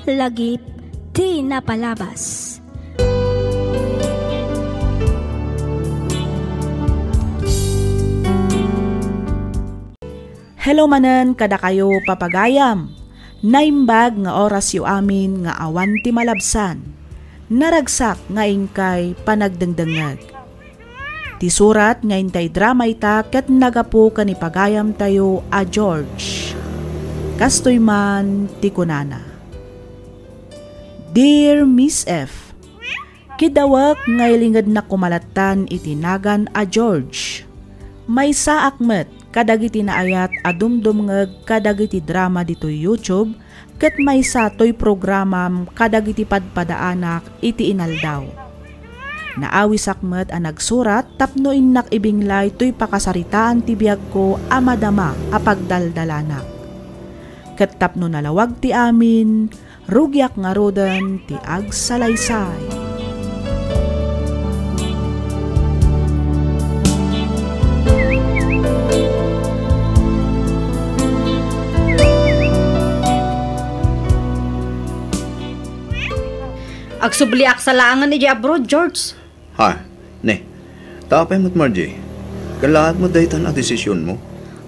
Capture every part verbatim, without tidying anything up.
Lagip ti napalabas. Hello manen kadakayo, papagayam. Naimbag nga orasyo amin nga awan ti malabsan. Naragsak nga inkay panagdengdengngeg. Ti surat nga intay drama ita ket nagapu ken ni pagayamtayo a George. Kastoy man ti kunana, "Dear Miss F, kidawek nga ilingednak koma lattan iti nagan a George. Maysaak met kadagiti naayat a dumdumngeg kadagiti drama ditoy YouTube ket maysa toy programam kadagiti padpadaanak iti inaldaw. Naawisak met a nagsurat tapno innak ibinglay toy pakasaritaan ti biagko a madama a pagdaldalanak. Ket tapno nalawag ti amin, rugiak ngaruden ti agsalaysay." Agsubliak sa laengen idiay abroad, George. Ha? Ne? Ta apay met, Margie? Kalaat met daytan a desisionmo?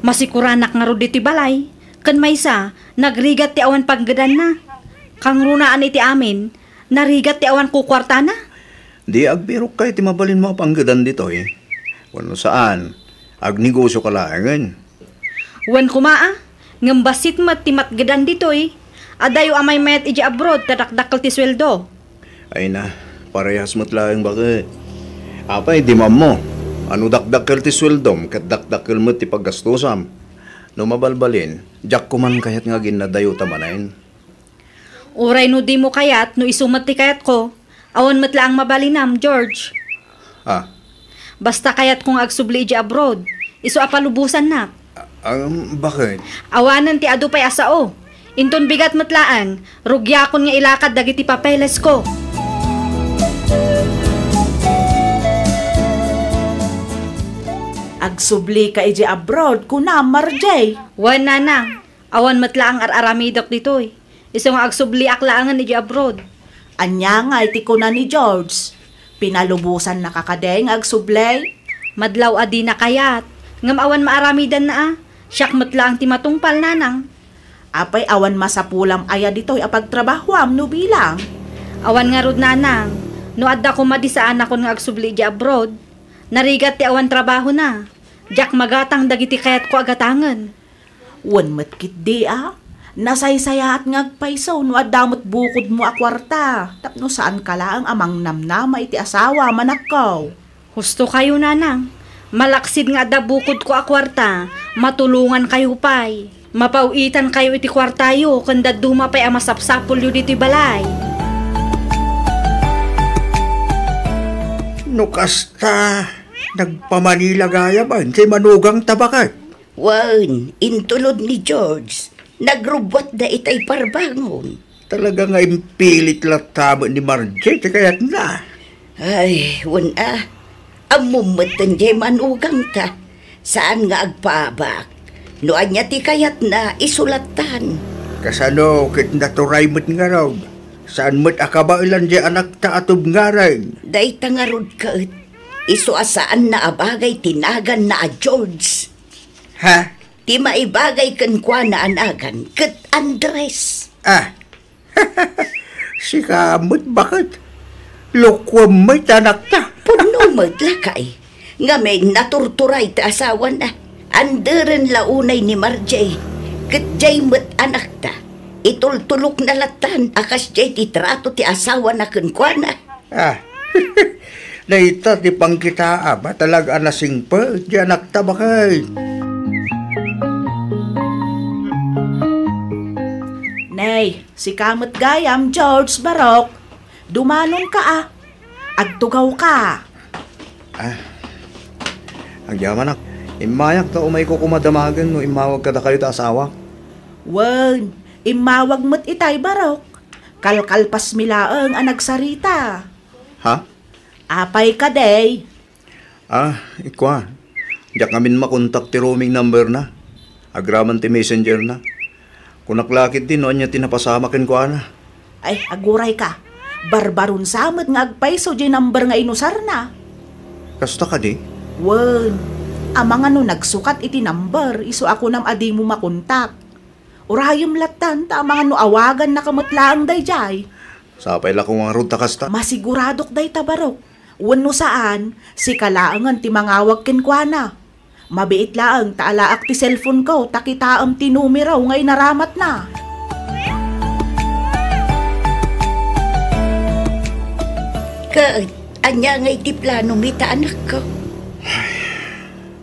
Masikuranak ngarud iti balay. Ken maysa, nagrigat ti awan panggedanna. Kangrunaan iti amin, narigat ti awan kukuartana. Di agbirokka iti mabalinmo a panggedan ditoy. Wenno saan, agnegosioka laengen. Wen koma a, ngem bassit met ti matgedan ditoy. Adayo a maymayat idiay abroad ta dakdakkel ti sueldo. Ay na, parehas met laeng baket. Apay, di mammo? Ano dakdakkel ti sueldom ket dakdakkel met ti paggastusam. No mabalbalin, diak koman kayat nga aginnadayo ta manen. Uray no dimo kayat, no isu met ti kayatko, awan met laeng mabalinam, George. Ah. Basta kayatko nga agsubli idiay abroad, isu a palubosannak. Ah, um, bakit? Awanen ti adu pay a sao. Inton bigat met laeng, rugiakon nga ilakad dagiti papelesko. Agsubli ka idiay abroad, kunam, Marjay. Wen, nanang. Awan met laeng ar-aramidek ditoy. Isu nga agsubliak laengen idiay abroad. Ania ngay ti kuna ni George? Pinalubosanna ka kadi nga agsubli? Madlaw a dina kayat, ngem awan maaramidanna a. Siak met laeng ti matungpal, nanang. Apay awan masapulam aya ditoy a pagtrabahoam no bilang? Awan ngarud, nanang. No adda koma di saanakon nga agsubli idiay abroad, narigat ti awan trabahona. Diak magatang dagiti kayatko a gatangen. Wen met ketdi a, nasaysayaat nga agpayso no adda met bukodmo a kuarta, tapno saanka laeng a mangnamnama iti asawam, anakko. Husto kayo, nanang. Malaksid nga adda bukodko a kuarta, matulongan kayo pay. Mapaw-itan kayo iti kuartayo ken dadduma pay a masapsapulyo ditoy balay. No kasta, nagpa-Manila gayam, ay, kay manugangta baket. Wen, intulod ni George, nagrubbuatda itay parbangon. Talaga nga impilit latta met ni Marjay ti kayatna. Ay, wen a. Ammom metten jay manugangta. Saan nga agpaabak. No ania ti kayatna, isu lattan. Kasano ket naturay met ngarud? Saan met a kabaelan jay anakta a tubngareng? Dayta ngarud ket, isu a saanna a bagay ti naganna a George. Ha? Ti maibagay kenkuana a nagan ket Andres. Ah. Sika met baket. Lokoem met anakta. Pudno met, lakay. Ngamin, naturturay ti asawana. Anderen la unay ni Marjay. Ket jay met anakta. Itultulokna lattan a kasjay ti trato ti asawana kenkuana. Ah. Dayta ti pangkitaam a talaga a nasingpet ti anakta, baket. Nay, sika met gayam, George, barok. Dumanonka a. Agtugawka. Ah. Agyamanak. Immayak ta umayko koma damagen no immawag kadakayo ti asawak. Wen, immawag met itay, barok. Kalkalpasmi laeng a nagsarita. Ha? Apay kadi? Ah, ikua. Diak ngamin makontak ti roaming number na. Agraman ti messenger na. Kunak la ketdi no ania ti napasamak kenkuana. Ay, agurayka. Barbarun sa met nga agpayso diay number nga inusarna. Kasta kadi? Wen, amangan no nagsukat iti number, isu a kunam a dimo makontak. Urayem lattan, ta amangan no awagannaka met laeng daydiay. Sapay la kung ngarud ta kasta. Masiguradok dayta, Barok. Wenno saan, sika laengen ti mangawag kenkuana. Mabiit laeng ta alaak ti cellphone-ko ta kitaem ti numero nga inaramatna. Ket ania ngay ti planomi ta anakko?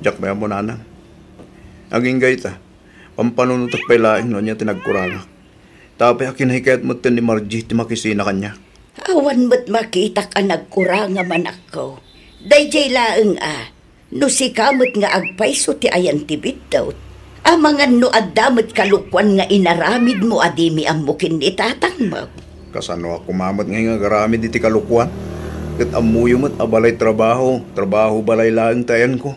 Diak met ammo, nanang. Agingga ita, pampanunotek pay laeng no ania ti nagkurangak. Ta apay a kinahikayat metten ni Margie ti makisina kaniak? Awan met makitak a nagkurangam, anakko. Daydiay laeng a, no sika met nga agpayso ti ayan ti biddut, amangan no adda met kalokuan nga inaramidmo a dimi ammo ken ni tatangmo. Kasanoak koma met ngay nga agaramid iti kalokuan? Ket ammoyo met a balay trabaho, trabaho balay laeng ti ayanko.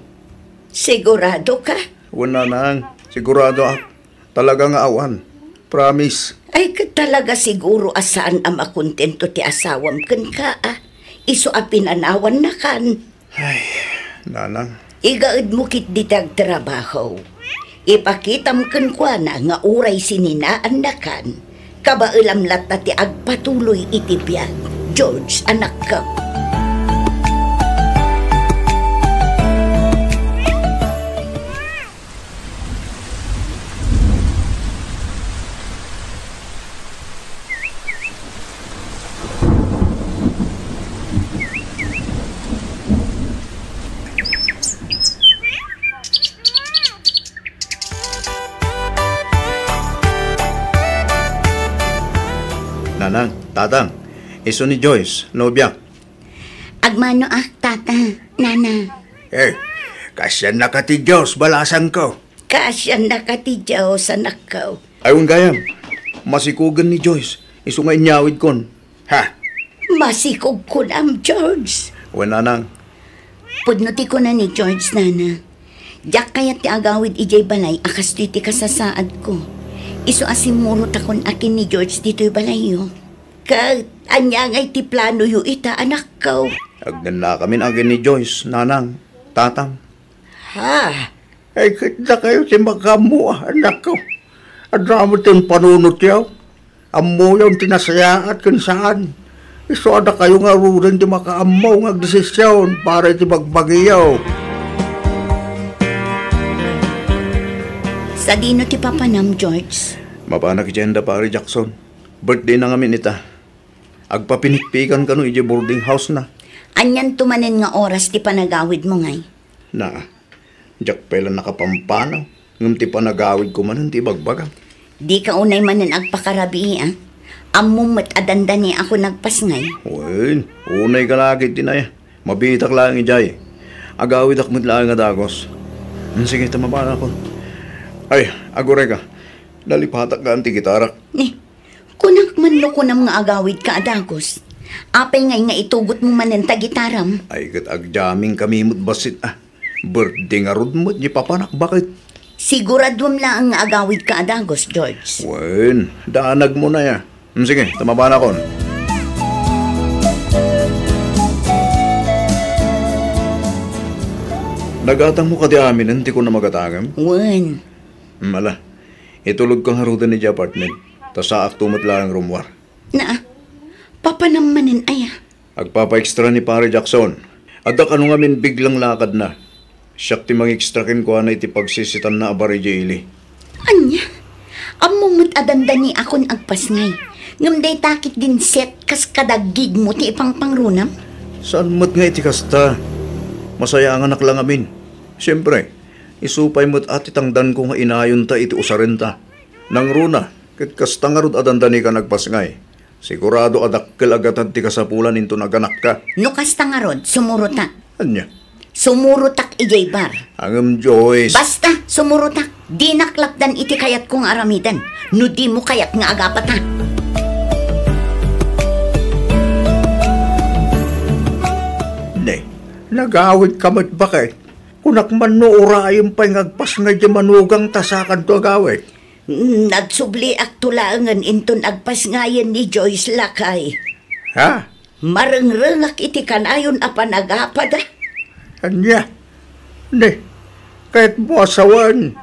Siguradoka? Wen, nanang, siguradoak. Talaga nga awan. Promise. Ay, ket talaga siguro a saan a makontento ti asawam kenka, a. Isu a pinanawannakan. Ay, nanang. Igaedmo ketdi ti agtrabaho. Ipakitam kenkuana nga uray sininaannakan, kabaelam latta ti agpatuloy iti biag. George, anakko. Nanang, tatang, isu ni Joyce, nobiak. Agmanoak, tata, nana. Eh, kaasiannaka ti Dios, balasangko. Kaasiannaka ti Dios, anakko. Ay, wen gayam, masikogen ni Joyce, isu nga inyawidkon. Ha? Masikog kunam, George. Wen, nanang. Pudno ti kuna ni George, nana. Diak kayat ti agawid idiay balay a kastoy ti kasasaadko. Isu a simmurotakon a ken ni George ditoy balayyo. Ket ania ngay ti planoyo ita, anakko? Agnannakamin a ken ni Joyce, nanang, tatang. Ha? Ay, ket dakayo ti makaammo, a, anakko. Adda met ti impanunotyo. Ammoyon ti nasayaat ken saan. Isu a dakayo ngaruden ti makaammo nga agdesisyon para iti bagbagiyo. Sadino ti papanam, George? Mapanak idiay anda, Pare Jackson. Birthday na ngamin ita. Agpapinikpikan kano idiay boarding house na. Anianto manen nga oras ti panagawidmo ngay? Na, diak pay la nakapampanaw, ngem ti panagawidko manen ti ibagbagam. Dika unay manen agpakarabii, a. Ammom met a dandaniakon agpasngay. Wen, unayka la ketdi, naya. Mabiitak laeng idiay. Agawidak met laeng a dagus. Hmm, sige, ta mapanakon. Ay, agurayka. Nalipatak gaan ti gitarak. Ni, kunak man no kunam nga agawidka a dagus. Apay ngay nga itugotmo manen ta gitaram? Ay, ket agjamming kami met bassit, a. Birthday ngarud met di papanak, baket. Siguraduam laeng nga agawidka a dagus, George. Wen, daanagmo, naya. Hmm, sige, ta mapanakon. Nagatangmo kadi aminen ti kunam a gatangem? Wen. Hmm, ala. Itulodka ngaruden idiay apartment. Ta saakto met laeng rummuar. Naa, papanam manen aya? Agpapa-extra ni Pare Jackson. Adda kano ngamin biglang lakadna. Siak ti mang-extra kenkuana iti pagsisitanna a bar idiay ili. Ania? Ammom met a dandaniakon agpasngay. Ngem dayta ketdin set kas kadaggigmo ti ipangpangrunam? Saan met nga iti kasta. Masayaanganak la ngamin. Siempre, isu pay met a ti tangdanko nga inayonta iti usarenta. Nangruna, ket kasta ngarud a dandanikan agpasngay. Sigurado a dakkel a gatad ti kasapulan inton aganakka. No kasta ngarud, sumurotak. Ania? Sumurotak idiay bar. Ngem, Joyce. Basta, sumurotak. Dinak lapdan iti kayatko nga aramiden. No dimo kayat nga agapata. Ne, nagawidka met, baket. Kunak man no urayem pay nga agpasngay diay manugang ta sakanto agawid. Mm, nagsubliakto laengen inton agpasngayen ni Joyce, lakay. Ha? Marengrengak iti kanayon a panagapada. Ania? Ne, kayatmo a sawen,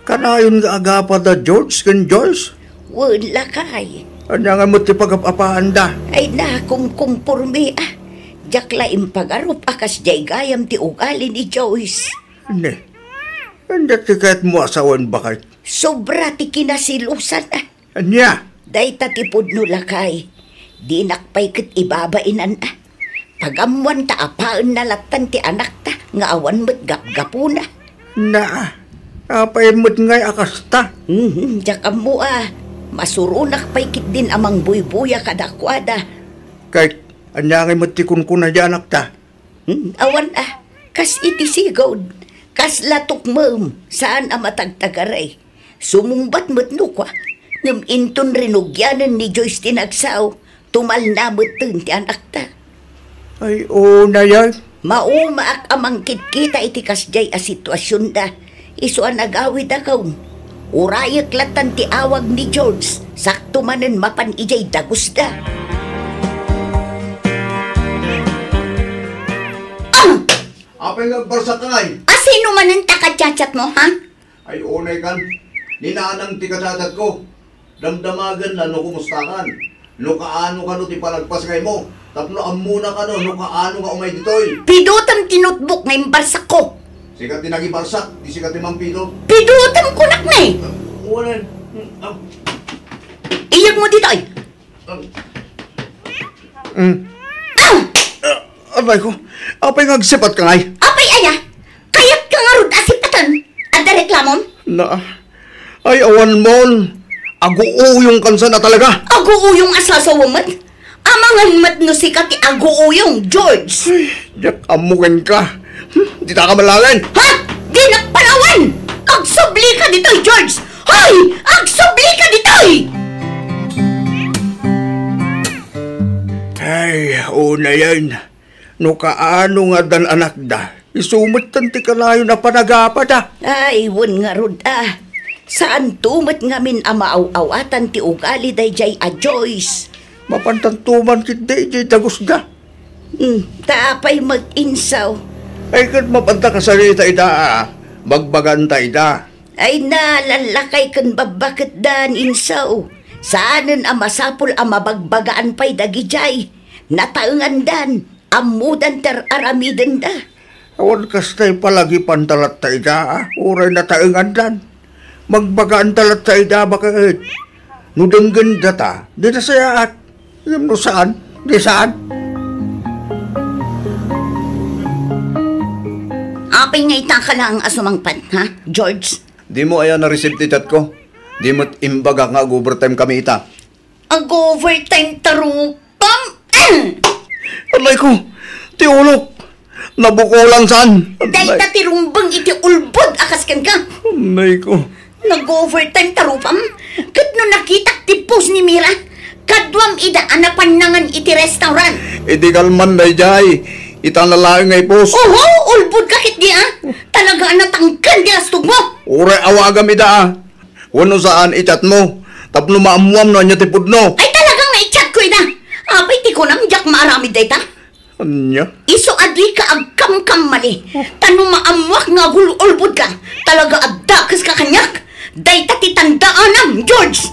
kanayon nga agapada George ken Joyce? Wen, lakay. Ania nga met ti pagap-apaanda? Ay, nakumkumpormi, ah. Diak la impagarup a kasdiay gayam ti ugali ni Joyce. Ne, ania ti kayatmo a sawen, baket? Sobra ti kinasilusan, ah. Ania? Dayta ti pudno, lakay. Dinak pay ket ibabainan, ah. Pagammoan ta apaenna lattan ti anakta nga awan met gapgapuna. Naa, apay met ngay a kasta? Mhm, diak ammo, ah. Masuronak pay ketdin a mangbuybuya kadakuada. Ket ania ngay met ti kunkuna ti anakta? Hmm, awan, ah. Kas iti sigud, kasla tukmem, saan a matagtagaray. Sumungbat met no kua, ngem inton rinugianen ni Joyce ti nagsao, tumalna metten ti anakta. Ay, unayen. Maumaak a mangkitkita iti kasdiay a situasionda, isu a nagawid a kaon. Urayek lattan ti awag ni George, sakto manen mapan idiay dagusda. Ah! Apay nga agbarsak ka ngay? A sino manen ta kachat-chat mo, ha? Ay, unay kan. Ni nanang ti kachat-chat ko. Damdamagenna no kumusta kan. No kaano kano ti panagpasngay mo. Tapno ammona kano no kaano nga umay ditoy. Pidutem ti notebook nga imbarsak ko. Sika ti nagibarsak, di sika ti mampidot. Pidutem kunak ne. Uwanan. Ah. Iyag mo ditoy. Ah. Mm. Ah! Ah, abay ko. Apay nga agsipat ka ngay? Apay aya? Kayat ka ngarud a sipaten? Adda reklamom? Na. Ay, awan mon. Aguuyong kansan a talaga. Aguuyong a sasawa met? Amangan met no sika ti aguuyong, George. Ay, diak ammo kenka. Hmm, dita ka malawen. Ha? Dinak panawan! Agsubli ka ditoy, George! Hoy! Agsubli ka ditoy! Ay, unayen. No kaano nga dan anakda, isu metten ti kanayon a panagapada. Ay, wen ngarud, ah. Saanto met ngamin a maaw-awatan ti ugali daydiay a Joyce. Mapantanto man ketdi idiay dagusda. Hmm, ta apay met, insaw? Ay, ket mapanta kasarita ida, ah. Bagbaganta ida. Ay na, lallakay ken babbaketdan, insaw. Saanen a masapul a mabagbagaan pay dagidiay. Nataengandan, ammodan ti ar-aramidenda. Awan kastay palagipanta latta ida, ah, uray nataengandan. Magbagaanta latta ida, baket. No denggenda ta, di nasayaat. Ngem no saan, di saan. Apay nga ita ka laeng a sumangpet, ha, George? Dimo aya na-receive ti chat ko? Di met imbagak nga ag-overtime kami ita. Ag-overtime ta rupam? Anay ko, ti ulok. Nabukolan saan. Dayta ti rumbeng iti ulbod a kas kenka. Anay ko. Nag-overtime ta rupam? Ket no nakitak ti post ni Mira, kaduam ida a napannangan iti restaurant. Idi kalman daydiay, ita na laeng nga i-post. Oho, ulbod ka ketdi, ah. Talaga a natangken ti lastog mo. Uray awagam ida, ah. Wenno saan, i-chat mo. Tapno maammuam no ania ti pudno. Ay, talaga nga i-chat ko ida. Apay ti kunam, diak maaramid dayta. Ania? Isu a dika agkamkammali. Ta no maammuak nga agul-ulbod ka, talaga a dakes ka kaniak. Dayta ti tandaanam, George!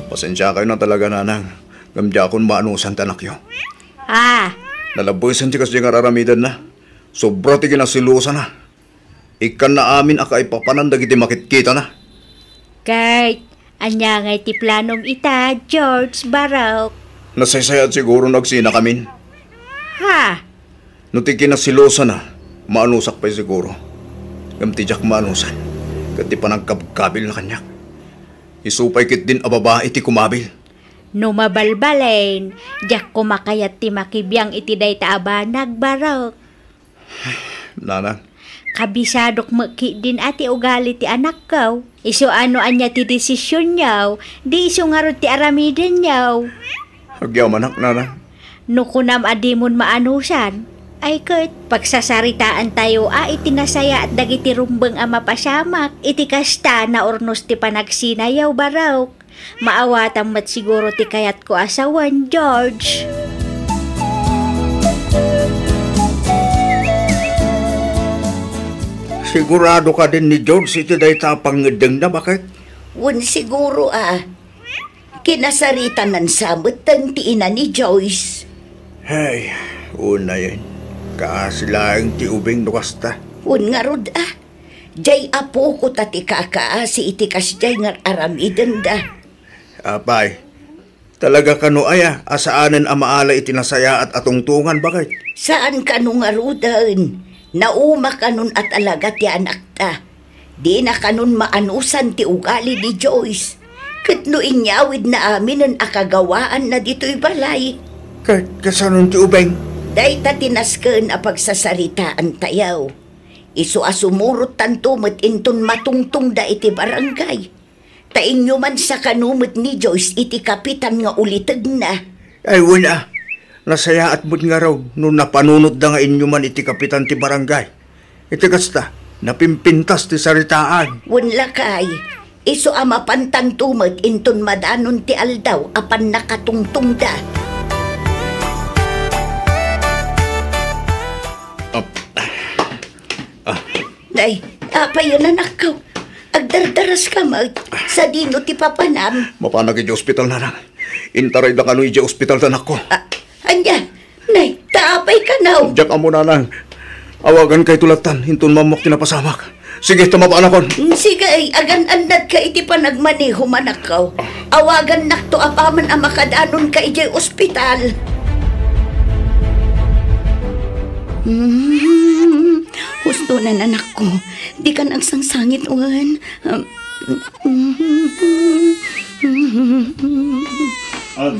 Pasensiakayo na talaga, nanang. Ngem diakon maanusan ti anakyo. Ah. Nalabbesen ti kasdiay nga ar-aramidenna. Sobra ti kinasilusana. Ikkanna amin a kaipapanan dagiti makitkitana. Ket ania ngay ti planom ita, George, Barok? Nasaysayaat siguro no agsinakamin. Ha? No ti kinasilusana, maanusak pay siguro. Ngem ti diak maanusan, ket ti panangkabkabilna kaniak. Isu pay ketdin a babai ti kumabil. No mabalbalin, diak koma kayat ti makibiang iti dayta a banag, Barok. Nanang. Kabisadok met ketdin a ti ugali ti anakko. Isu a no ania ti desisionyo, di isu ngarud ti aramidenyo. Agyamanak, nanang. No kunam a dimon maanusan, Ay ket, pagsasaritaantayo a iti nasayaat dagiti rumbeng a mapasamak, iti kasta, naurnos ti panagsinayaw, barok. Maawatan met siguro ti kayatko a sawen, George. Sigurado kadin ni George iti dayta a pangngeddengna, baket? Wen, siguro a. Kinasaritanan sa metten ti ina ni Joyce. Hay, unayen. Kaasi laeng ti ubing no kasta. Wen ngarud a. Jay apoko ta ti kakaasi iti kasjay nga ar-aramidenda. Apay, talaga kano aya a saanen a maala iti nasayaat a tungtungan, baket? Saan kano ngaruden. Nauma kanon a talaga ti anakta. Dina kanon maanusan ti ugali ni Joyce. Ket no inyawidna aminen a kagawaanna ditoy balay. Ka-, kasanon ti ubing? Dayta ti nasken a pagsasaritaantayo. Isu a sumurottanto met inton matungtongda iti barangay. Ta inyoman sa kano met ni Joyce iti kapitan nga ulitegna. Ay, wen a. Nasayaat met ngarud no napanunotda nga inyoman iti kapitan ti barangay. Iti kasta, napimpintas ti saritaan. Wen lakay, isu a mapantanto met inton madanon ti aldaw a pannakatungtongda. Ah. Ah. Nay, apay a nanakkaw? Agdardaraska met, sadino ti papanam? Mapanak iti ospital, nanang. Intarayda kano iti ospital ti anakko. Ah, ania? Nay, ta apay kano? Diak ammo, nanang. Awagankayto lattan, inton maammoak ti napasamak. Sige, ta mapaanakon. Mm, sige, ay, agan-annadka iti panagmaneho, manakkaw. Awagannakto apaman a makadanonka idiay ospital. Mm, husto na, anakko. Dikan agsangsangit, wen. An,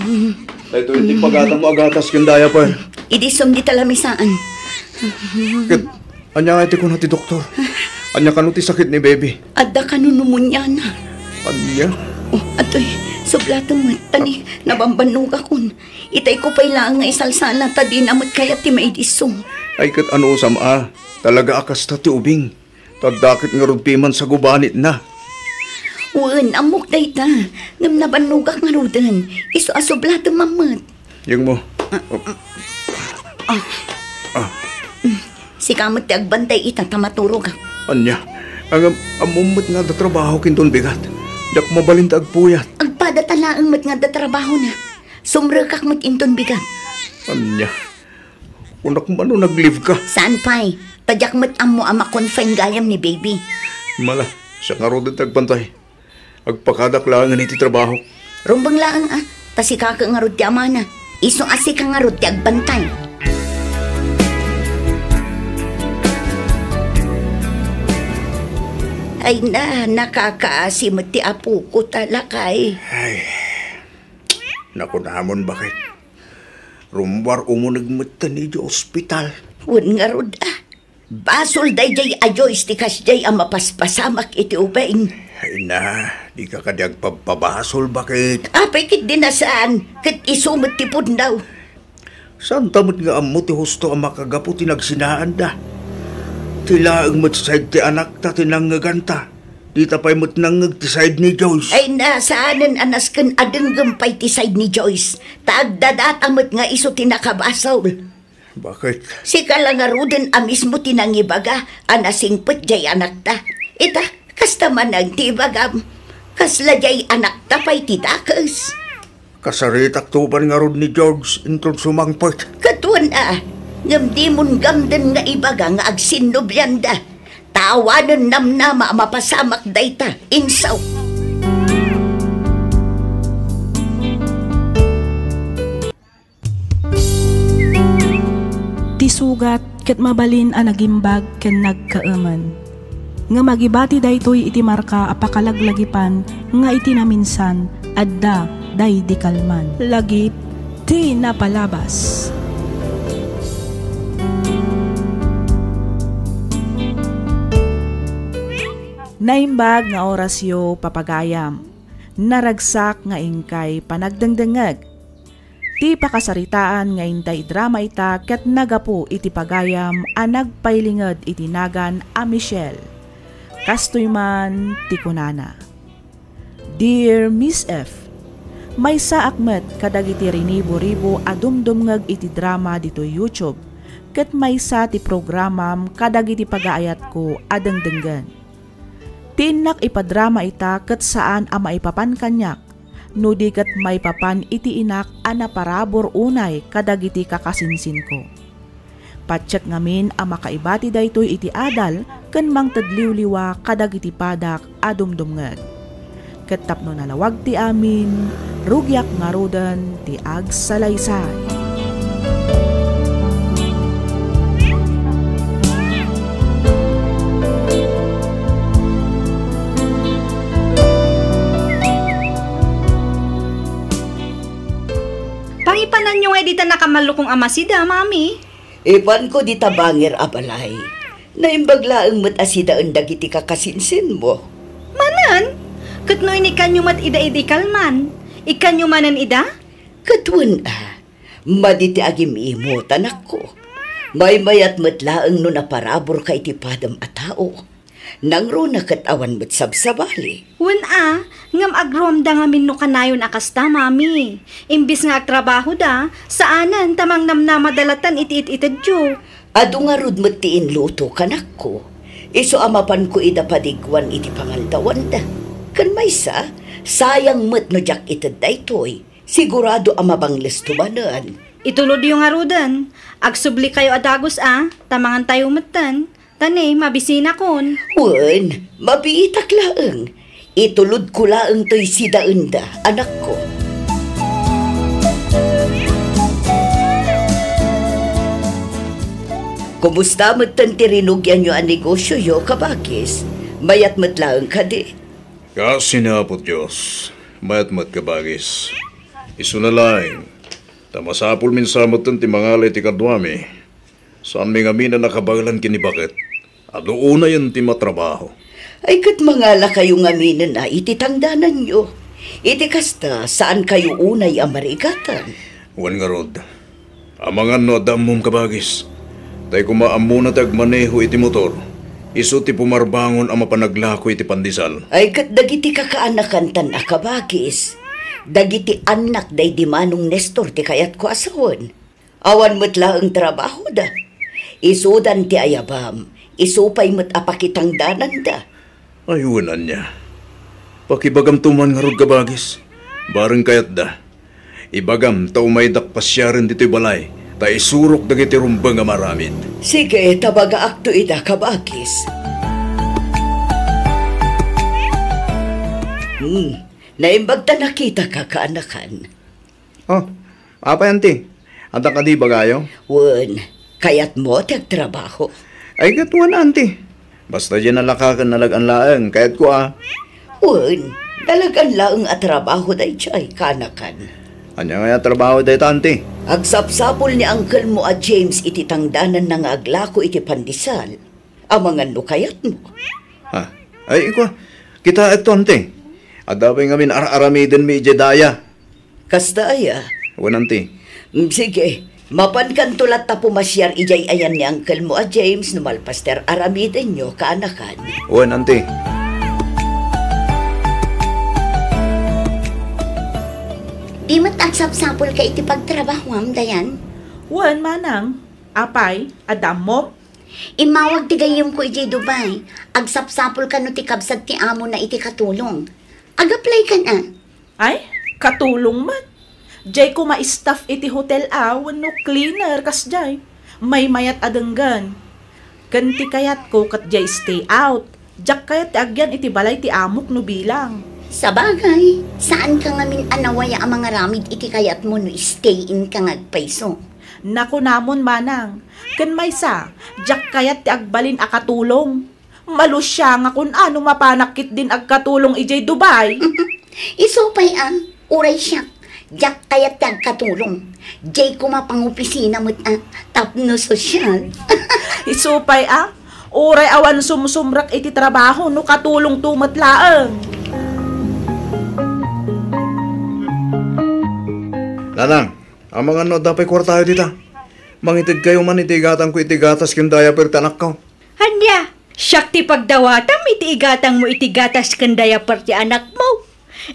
daytoy ti pagatam mo a gatas ken diaper. Idi sum dita lamisaan. Ket, ania nga iti kuna ti doktor? Ania kano ti sakit ni baby? Adda kano pneumonia na. Ania? Oh, atoy, sublatem met, ta ni, nabambannogakon. Itayko pay laeng nga isalsala, ta dina met kayat ti maidisso. Ay, ket anusam a, talaga a kasta ti ubing. Ta dakket ngarud piman sa gubanitna. Wen, ammok dayta. Ngem nabannogak ngaruden. Isu a sublatem met. Yeng mo. Ah. Ah. Sika met ti agbantay ita ta maturogak. Ania? Ngem, ammom met nga adda trabaho inton bigat. Diak mabalin ta agpuyat. Agpada ta laeng met nga adda trabahona. Sumrekak met inton bigat. Ania? Kunak man no nag-leave ka. Saan pay? Ta diak met ammo a ma-confine gayam ni baby. Mala, siak ngaruden ti agbantay. Agpakadak laengen iti trabahok. Rumbeng laeng a, ta sika ket ngarud ti amana. Isu a sika ngarud ti agbantay. Ay na, nakakaasi met ti apoko ta, lakay. Ay, nakunamon, baket. Rummuar umuneg metten idiay ospital. Wen ngarud a. Basol daydiay a Joyce ti kasdiay a mapaspasamak iti ubing. Ay na, dika kadi agpabpabasol, baket? Apay ketdi a saan, ket isu met ti pudno. Saanta met nga ammo ti husto a makagapu ti nagsinaanda. Ti laeng met side ti anakta ti nangngeganta. Dita pay met nangngeg ti side ni Joyce. Ay na, saanen a nasken a denggem pay ti side ni Joyce. Ta agdadata met nga isu ti nakabasol. Baket? Sika la ngaruden a mismo ti nangibaga a nasingpet diay anakta. Ita, kasta manen ti ibagam. Kasla diay anakta pay ti dakes. Kasaritakto ban ngarud ni George inton sumangpet. Ket wen a, ngem dimon gamden nga ibaga nga agsinnublianda. Ta awanen namnama a mapasamak dayta, insaw. Ti sugat ket mabalin a nagimbag ken nagkaemen. Ngem agibati daytoy iti marka a pakalaglagipan nga iti naminsan adda daydi kalman. Lagip ti napalabas. Naimbag nga orasyo, papagayam. Naragsak nga inkay panagdengdengngeg. Ti pakasaritaan nga intay idrama ita ket nagapu iti pagayam a nagpailinged iti nagan a Michelle. Kastoy man ti kunana, "Dear Miss F, maysaak met kadagiti rinibo-ribo a dumdumngeg iti drama ditoy YouTube, ket maysa ti programam kadagiti pagaayatko a dengdenggen. Ti innak ipadrama ita ket saan a maipapan kaniak, no di ket maipapan iti inak a naparabur unay kadagiti kakasinsinko. Patiek ngamin a makaibati daytoy iti adal ken mangted liwliwa kadagiti padak a dumdumngeg. Ket tapno nalawag ti amin, rugiak ngaruden ti agsalaysay." Pangipananyo ngay dita nakamallukong a masida, Mami? Ipanko dita bangir a balay. Naimbag laeng met a sidaen dagiti kakasinsinmo. Manen? Ket no inikkanyo met ida idi kalman, ikkanyo manen ida? Ket wen a, madi ti agim-imot, anakko. Maymayat met laeng no naparaburka iti padam a tao. Nangruna ket awan met sabsabali. Wen a, ngem agruamda ngamin no kanayon a kasta, Mami. Imbes nga agtrabahoda, saanen ta mangnamnamada latta iti it-itedyo. Adu ngarud met ti inluto, kanakko. Isu a mapanko ida padiguan iti pangaldawanda. Ken maysa, sayang met no diak ited daytoy. Sigurado a mabanglesto manen. Itulodyo ngaruden. Agsublikayo a dagus a, ta mangantayo metten. Ta ne, mabisinakon. Wen, mabiitak laeng. Itulodko laeng toy sidaenda, anakko. Kumusta metten ti rinugianyo a negosioyo, kabagis? Mayat met laeng kadi? Kaasi ni Apo Dios, mayat met, kabagis. Isuna laeng, ta masapulmin sa metten ti mangala iti kaduami. Saanmi ngamin a nakabaelan ken ni baket. Adu unayen ti matrabaho. Ay, ket mangalakayo ngaminen a iti tangdananyo. Iti kasta, saankayo unay a marigatan. Wen ngarud, amangan no adda ammom, kabagis. Tay koma ammona ti agmaneho iti motor. Isu ti pumarbangon a mapanaglako iti pandesal. Ay, ket dagiti kakaanakan tan a kabagis. Dagiti annak daydi Manong Nestor ti kayatko a sawen. Awan met laeng trabahoda. Isudan ti ayabam, isu pay met a pakitangdananda. Ay, wen ania. Pakibagamto man ngarud, kabagis. Bareng kayatda. Ibagam ta umaydak pasiaren ditoy balay, ta isurok dagiti rumbeng a maaramid. Sige, ta bagaakto ida, kabagis. Hmm, naimbag ta nakitaka, kaanakan. Oh, apay, anti? Adda kadi ibagayo? Wen, kayatmo ti agtrabaho? Ay, ket wen, anti. Basta diay nalaka ken nalag-an laeng, kayatko a. Wen, nalag-an laeng a trabaho daydiay, kaanakan. Ania ngay a trabaho dayta, anti? Agsapsapul ni uncle mo a James iti tangdananna nga aglako iti pandesal. Amangan no kayatmo. Ha? Ay, ikua, kitaekto, anti. Adda pay ngamin ar-aramidenmi idiay daya. Kasta aya? Wen, anti. Mm, sige, mapankanto latta pumasiar idiay ayan ni uncle mo a James no malpas ti ar-aramidenyo, kaanakan. Wen, anti. Di met agsapsapulka iti pagtrabahoam, Dayan? Wen, manang. Apay, adda ammom? Immawag ti gayyemko idiay Dubai. Agsapsapul kano ti kabsat ti amona iti katulong. Ag-apply kan a? Ay, katulong met. Diay koma staff iti hotel a wenno cleaner kasdiay. Maymayat a denggen. Ken ti kayatko ket diay stay out. Diak kayat ti agyan iti balay ti amok no bilang. Sabagay, saanka ngamin a nawaya a mangaramid iti kayatmo no stay in ka nga agpayso. Nakunamon, manang, ken maysa, diak kayat ti agbalin a katulong. Malusiangakon a no mapanak ketdin agkatulong idiay Dubai. Isu pay a, uray siak, diak kayat ti agkatulong. Diay koma pangopisina met a, tapno sosyal. Isu pay a, uray awan sumsumrek iti trabaho no katulongto met laeng. Nanang, Amangan no adda pay kuartayo dita. Mangitedkayo man iti igatangko iti gatas ken diaper ti anakko. Ania, siak ti pagdawatam iti igatangmo iti gatas ken diaper ti anakmo?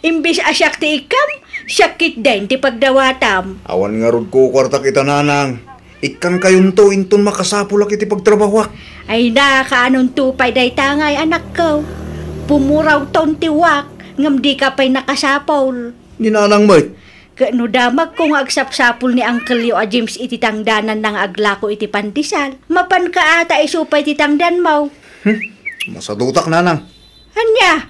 Imbes a siak ti ikkam, siak ketdin ti pagdawatam. Awan ngarud kukuartak ita, nanang. Ikkangkayonto inton makasapulak iti pagtrabahoak. Ay na, kaanonto pay dayta ngay, anakko? Pumurawton ti wak, ngem dika pay nakasapul. Ni nanang met. Ket no damagko nga agsapsapul ni angkelyo a James iti tangdananna nga aglako iti pandesal, mapanka a ta isu pay ti tangdanmo. Hmm, masadutak, nanang. Ania?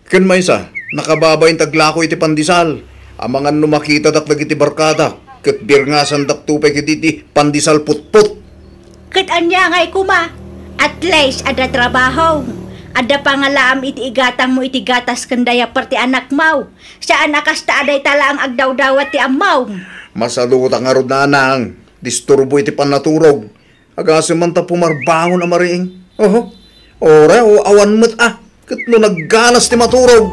Ken maysa, nakababain ti aglako iti pandesal. Amangan no makitadak dagiti barkadak, ket birngasandakto pay ketdi iti pandesal putpot. Ket ania ngay koma? At least, adda trabahom. Adda pangalaam iti igatangmo iti gatas ken diaper ti anakmo. Saan a kasta a dayta laeng agdawdawat ti ammom. Masadutak ngarud, nanang. Disturbo iti pannaturog. Agasem man ta pumarbangon a mariing. Oho. Ore o awan met a. Ket no naggalas ti maturog.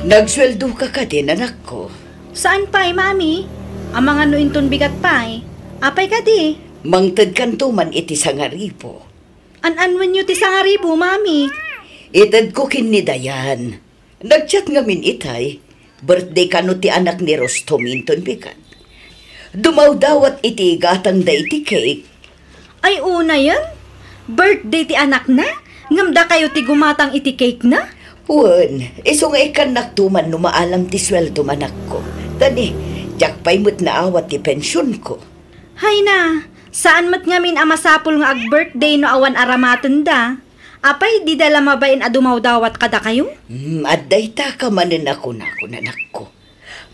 Nagsueldoka kadi, anakko? Saan pay, Mami. Amangan no inton bigat pay. Apay kadi? Mangtedkanto man iti sangaribu. An-anuenyo ti sangaribu, Mami? Itedko ken ni Dayan. Nag-chat ngamin itay, birthday kano ti anak ni Rustom inton bigat. Dumawdawat iti igatangda iti cake. Ay, unayen? Birthday ti anakna? Ngem dakayo ti gumatang iti cake na? Wen, isu nga ikkannakto man no maalam ti sueldom, anakko. Tani, diak pay met naawat ti pensionko. Hay na, saan met ngamin a masapul nga ag-birthday no awan aramatenda. Apay, dida la mabain a dumawdawat kadakayo? Hmm, adda itaka manen a kunakon, anakko.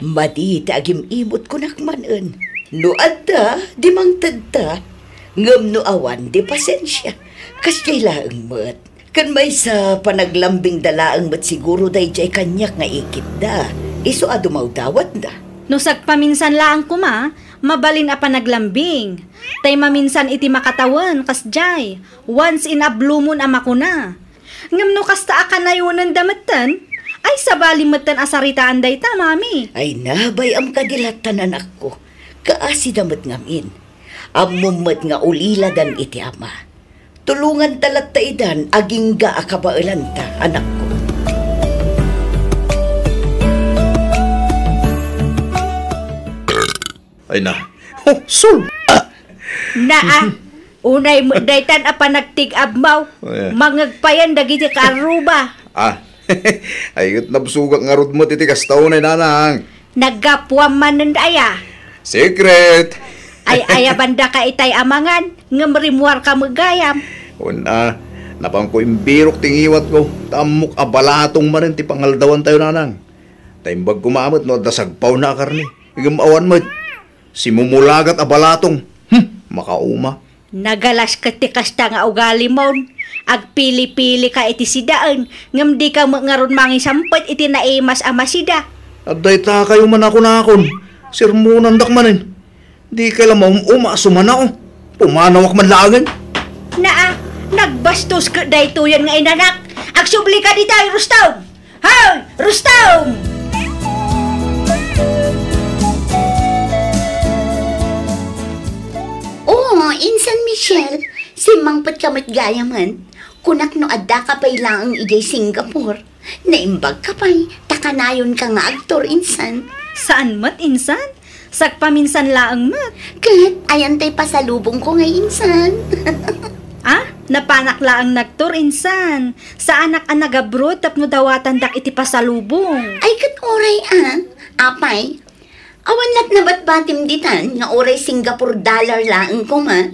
Madi ti agim-imot kunak manen. No adda, di mangtedta. Ngem no awan, di pasensia. Kasdiay laeng met. Ken maysa, panaglambingda laeng met siguro daydiay kaniak nga ikitda. Isu a dumawdawatda. No sagpaminsan laeng koma, mabalin a panaglambing. Tay maminsan iti makatawen, kasdiay, once in a blue moon a makuna. Ngem no kasta a kanayonenda metten, ay sabali metten a saritaan dayta, Mami. Ay, nabay-am kadi lattan, anakko. Kaasida met ngamin. Ammom met nga uliladan iti ama. Tulonganta latta idan agingga a kabaelanta, anakko. Ay na. Oh, sul! Ah! Naa, unay met daytan a panagtig-abmaw. Oh, yeah. Mangegpayan dagiti kaarruba. Ah, ay, ket nabsugak ngarud met iti kasta unay, nanang. Naggapuam manen aya? Secret! Ay, ayabandaka itay a mangan, ngem rimmuarka met gayam. Wen a, napanko imbirok ti ngiwatko, ta ammok a balatong manen ti pangaldawantayo, nanang. Ta imbag koma met no adda sagpawna a karne. Ngem awan met. Simumulagat a balatong. Hmm, makauma. Nagalas ket ti kasta nga ugalimon. Agpili-pilika iti sidaen, ngem dika met ngarud mangisampet iti naimas a masida. Adda itakayo man a kunakon. Sermonandak manen. Dikay la maum-uma a sumanao. Pumanawak man laengen. Naa, nagbastos ket daytoyen nga inanak. Agsublika ditoy, Rustom! Hoy, Rustom! Oo, Insan Michelle, simmangpetka met gayamen. Kunak no addaka pay laeng idiay Singapore. Naimbagka pay, ta kanayonka nga agtour, Insan. Saan met, Insan? Sagpaminsan laeng met. Ket, ayan tay pasalubongko ngay, Insan. Ah, napanak laeng nagtour, Insan. Saanak a nag-abroad tapno dawatandak iti pasalubong. Ay, ket uray, ah. Apay, awan la't nabatbatim ditan nga uray Singapore dollar laeng koma.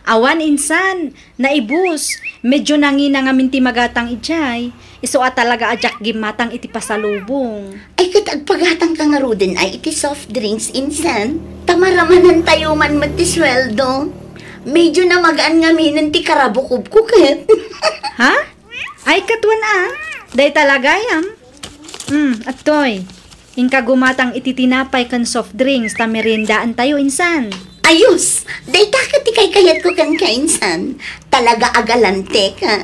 Awan, Insan. Naibus. Medyo nangina ngamin ti magatang idiay. Isu a talaga a diak gimmatang iti pasalubong. Ay, ket agpagatangka ngaruden ay iti soft drinks, Insan. Ta maramanantayo man met ti sueldo. Medyo namagaan ngaminen ti karabukobko ket. Ha? Ay, ket wen a. Dayta la gayam. Hmm, adtoy. Inka gumatang iti tinapay ken soft drinks ta meriendaantayo, Insan. Ayos! Dayta ket ti kaykayatko kenka, Insan. Talaga a galanteka.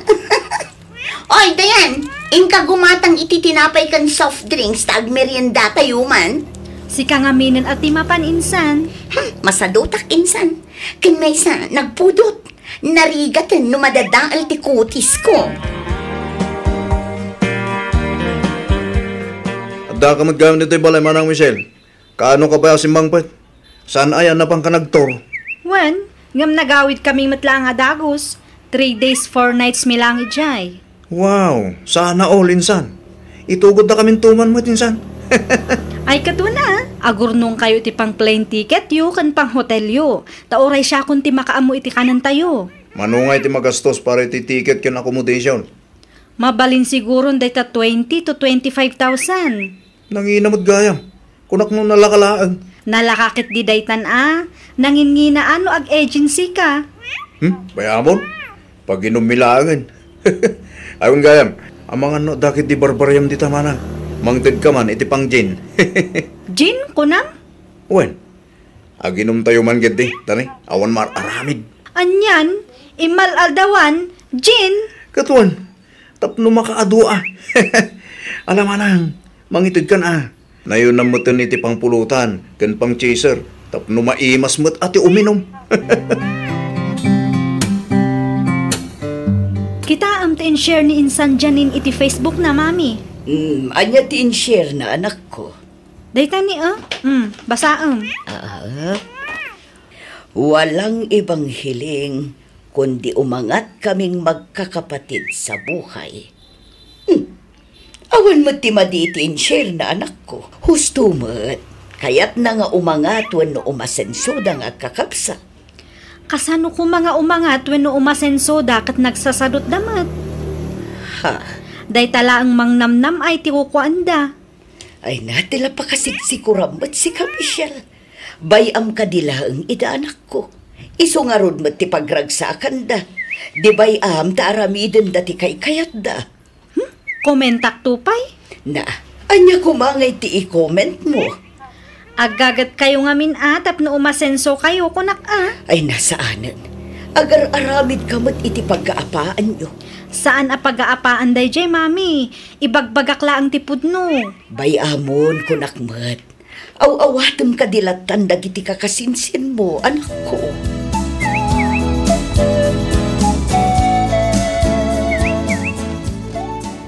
Oy, Dayan! Inka gumatang iti tinapay ken soft drinks ta agmeriendatayo man. Sika ngaminen a ti mapan, insan. Hmm, masadutak, insan. Ken maysa, nagpudot. Narigaten no madadael ti kutisko. Adda ka met gayam ditoy balay, Manang Michelle. Kaano ka pay a simmangpet? Saan aya a napanka nagtour? Wen, ngem nagawid kami met laeng a dagus. Three days, four nights mi laeng idiay. Wow! Sana all, insan. Itugod da kamin tuman met, insan. Ay, ket wen a, agurnongkayo iti pang-plane ticketyo ken pang-hotelyo. Ta uray siakon ti makaammo iti kanentayo. Mano ngay ti magastos para iti ticket ken accommodation? Mabalin siguron dayta twenty to twenty-five thousand. Nangina met gayam. Kunak no nalaka laeng. Nalaka ketdi daytan a. Nanginngina a no ag-agency ka. Hmm? Bayamon? Paginummi laengen. Ayon gayam, amangan no adda ketdi barbariam dita, manang. Mangted ka man iti pang-gin. Gin, kunam? Wen. Aginumtayo man ketdi, tani, awan mar-aramid. Anian, immal-aldawan, gin. Ket wen, tapno makaadu a. Ala manang, mangitedkan a. Nayunam meten iti pangpulutan ken pang-chaser tapno maimas met a ti uminum. Kitaem ti in-share ni Insan Janine iti Facebook na, Mami. Hmm, ania ti in-share na, anakko? Dayta ni, a? Hmm, basaem. Ah, walang ibang hiling kundi umangat kaming magkakapatid sa buhay. Hmm. Awan met ti madi iti in-share na, anakko. Husto met. Kayatna nga umangat wenno umasensoda nga agkakabsat. Kasano koma nga umangat wenno umasensoda ket nagsasadutda met? Ha? Dayta laeng mangnamnam-ay ti kukuanda. Ay na, ti la pakasigsigurem met sika, Michelle. Bay-am kadi laeng ida, anakko. Isu ngarud met ti pagragsakanda. Di bay-am ta aramidenda ti kaykayatda. Hmm? Komentakto pay? Na, ania koma ngay ti i-comment mo? Aggagetkayo ngamin a tapno umasensokayo, kunak a. Ay, na saanen. Agar-aramidka met iti pagkaapaanyo. Saan a pagkaapaan daydiay, Mami. Ibagbagak laeng ti pudno. Bay-amon, kunak met. Aw-awatem kadi lattan dagiti kakasinsinmo, anakko.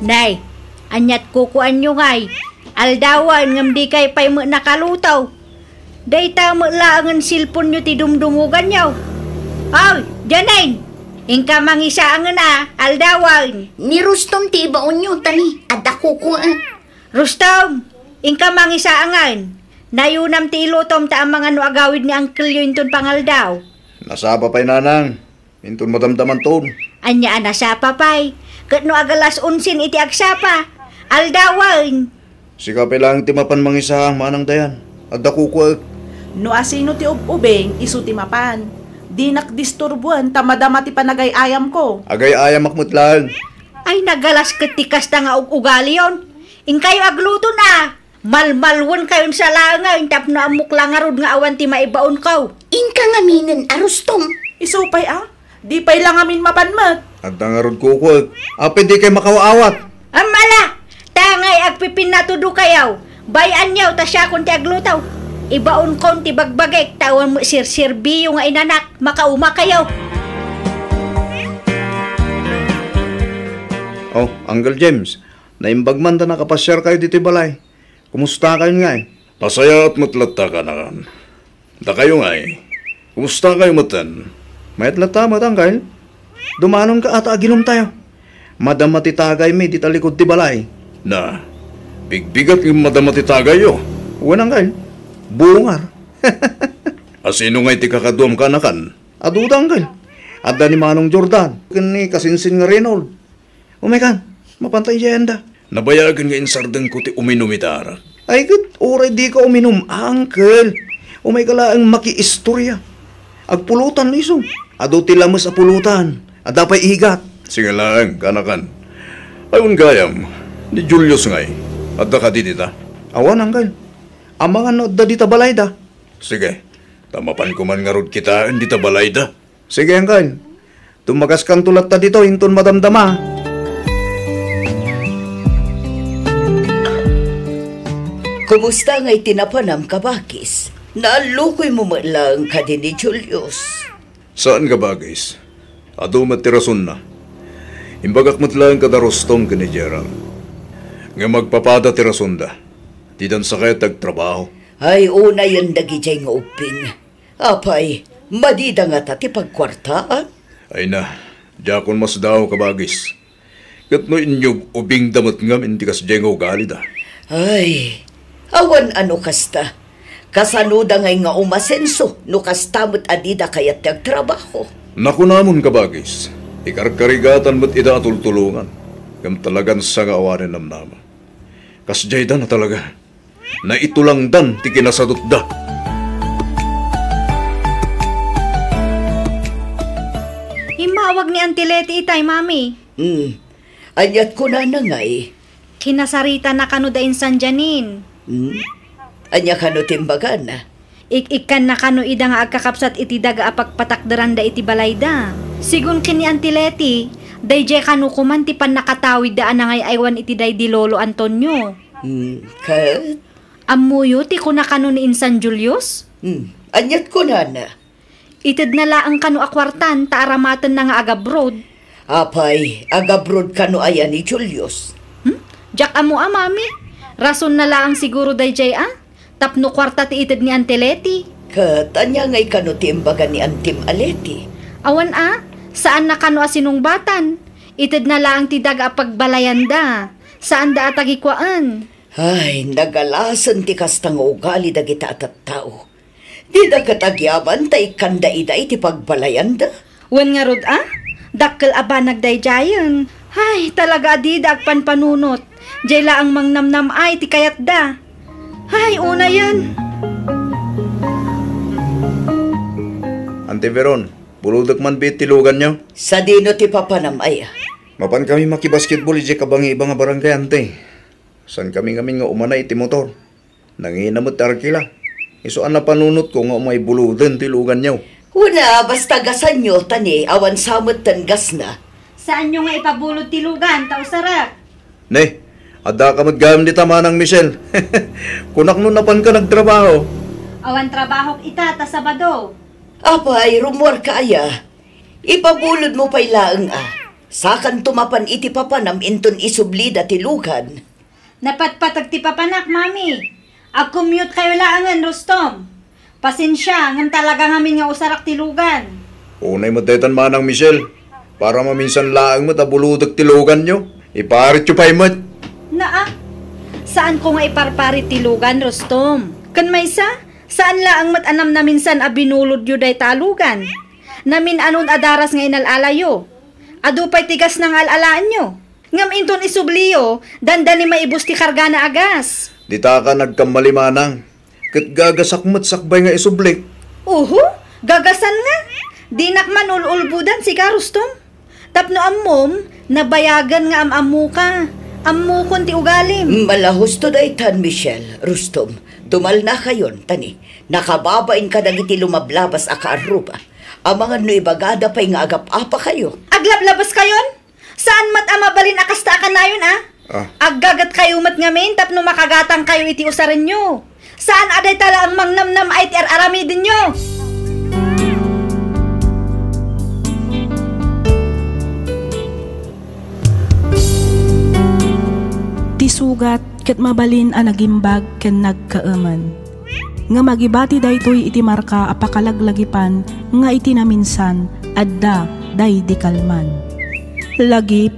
Nay, aniat kukuanyo ngay? Aldawen ngem dikay pay met nakaluto. Dayta met laengen cellphone-yo ti dumdumuganyo. Aw, Janine, inka mangisaangen a, aldawen. Ni Rustom ti ibaonyo, tani, adda kukuek. Rustom, inka mangisaangen. Nayunam ti ilutom ta amangan no agawid ni angkelyo inton pangaldaw. Nasapa pay, nanang. Inton madamdamanton. Ania a nasapa pay? Ket no agalas onsen iti agsapa, aldawen. Sika pay laeng ti mapan mangisaang, Manang Dayan. Adda kukuek. No asino ti ub-ubing, isu ti mapan. Dinak disturboen ta madama ti panagay-ayamko. Agay-ayamak met laeng. Ay, nagalas ket ti kasta nga ug-ugaliyon. Inkayo agluton a. Malmalwenkayon sa laengen tapno ammok la ngarud nga awan ti maibaonko. Inka ngaminen a Rustom. Isu pay a, di pay la ngamin mapan met. Adda ngarud kukuek. Apay dikay makaw-awat? Ammala! Tangay agpipinnatudokayo. Bay-anyo ta siakon ti agluto. Ibaonkon ti bagbagik ta awan met serserbiyo nga inanak. Makaumakayo. Oh, Uncle James, naimbag man ta nakapasiarkayo ditoy balay. Kumustakayon ngay? Nasayaat met latta, kanakan. Dakayo ngay, kumustakayo metten? Mayat latta met, Uncle. Dumanonka a ta aginumtayo. Madama ti tagaymi dita likud ti balay. Na, bigbigat nga madama ti tagayyo. Wen, Uncle. Bungar. Asino ngay ti kakaduam, kanakan? Aduda, Uncle. Adda ni Manong Jordan ken ni kasinsin nga Reynold. Umaykan, mapanta idiay anda. Nabayagen nga insardengko ti uminum ita arak. Ay ket, uray dika uminum, Uncle. Umayka laeng makiistorya. Agpulutan isu. Adu ti lames a pulutan. Adda pay igat. Sige laeng, kanakan. Ay, wen gayam, ni Julius ngay, adda kadi dita? Awan, Uncle. Amangan no adda dita balayda. Sige, ta mapanko man ngarud kitaen dita balayda. Sige, Uncle. Tumagaskanto latta ditoy inton madamdama. Kumusta ngay ti napanam, kabagis? Naallukoymo met laeng kadi ni Julius? Saan, kabagis. Adu met ti rasonna. Imbagak met laeng kada Rustom ken ni Gerald. Ngem agpapada ti rasonda. Didan sa kayat ti agtrabaho. Ay, unayen dagidiay nga ubbing. Apay, madida ngata ti pagkuartaan? Ay na, diakon masdaaw, kabagis. Ket no inyub-ubingda met ngamin ti kasdiay nga ugalida. Ay, awan a no kasta. Kasanoda ngay nga umasenso no kasta met a dida kayat ti agtrabaho? Nakunamon, kabagis, ikarkarigatan met ida a tultulongan, ngem talagan sa nga awanen namnama. Kasdiayda na talaga. Naitulangdan ti kinasadutda. Immawag ni Auntie Leti itay, Mami. Hmm. Aniat kunana ngay? Kinasarita na kano da insan Janine. Hmm? Ania kano ti imbagana? Ik-ikkan na kano ida nga agkakabsat iti daga a pagpatakderanda iti balayda. Sigun ken ni Auntie Leti, daydiay kano koman ti pannakatawidda a nangay-aywan iti daydi Lolo Antonio. Hmm, ket? Ammoyo ti kuna kano ni insan Julius? Hmm, aniat kunana? Itedna laeng kano a kuartan ta aramatenna nga agabroad. Apay, agabroad kano aya ni Julius? Hmm? Diak ammo a, Mami. Rasonna laeng siguro daydiay a. Tapno kuarta ti ited ni Auntie Leti. Ket ania ngay kano ti imbaga ni Antim a Leti? Awan a, saanna kano a sinungbatan. Itedna laeng ti daga a pagbalayanda. Saanda a tagikuaen. Ay, nagalasen ti kasta nga ugali dagita a tattao. Dida ket agyaman ta ikkanda ida iti pagbalayanda. Wen ngarud a, dakkel a banag daydiayen. Ay, talaga a dida agpanpanunot. Diay laeng mangnamnam-ay ti kayatda. Ay, unayen. Auntie Veron, bulodek man biit ti luganyo? Sadino ti papanam aya? Mapan kami makibasketball idiay kabangiba nga barangay, Auntie. Saan kami ngamin nga umana iti motor? Nangina met ti arkila. Isu a napanunotko nga umay buloden ti luganyo. Kuna, basta gasanyo, ta ni awan sa metten gasna. Saanyo nga ipabulod ti lugan, ta usarek. Ne, addaka met gayam dita, Manang Michelle. Kunak no napanka nagtrabaho. Awan trabahok ita, ta Sabado. Apay, rummuarka aya? Ipabulodmo pay laeng a. Sakanto mapan iti papanam inton isublida ti lugan. Napatpateg ti papanak, Mami. Ag-commute kayo laengen, Rustom. Pasensia, ngem talaga ngamin nga usarak ti lugan. Unay met daytan, Manang Michelle. Para maminsan laeng met a bulodek ti luganyo. Iparityo pay met. Naa, saanko nga iparparit ti lugan, Rustom. Ken maysa, saan laeng met a namnaminsan a binulodyo dayta a lugan. Namin-anon a daras nga inal-alayo. Adu pay ti gasna nga al-alaenyo. Ngem inton isubliyo, dandani maibus ti kargana a gas. Ditaka nagkammali, Manang. Ket gagasak met sakbay nga isublik. Uhu, gagasan nga. Dinak man ul-ulbodan sika, Rustom. Tapno ammom, nabayagen nga am-ammoka. Ammokon ti ugalim. Malahusto daytan, Michelle, Rustom. Tumalnakayon, ta ni, nakababain kadagiti lumablabas a kaarruba. Amangan no ibagada pay nga agap-apakayo. Aglablabaskayon? Saan met a mabalin a kasta a kanayon, a? Ah. Aggagetkayo met ngamin tapno makagatangkayo iti usarenyo. Saan a dayta laeng mangnamnam-ay ti ar-aramidenyo. Ti sugat ket mabalin a nagimbag ken nagkaemen. Ngem agibati daytoy iti marka a pakalaglagipan nga iti naminsan, adda daydi kalman. Lagip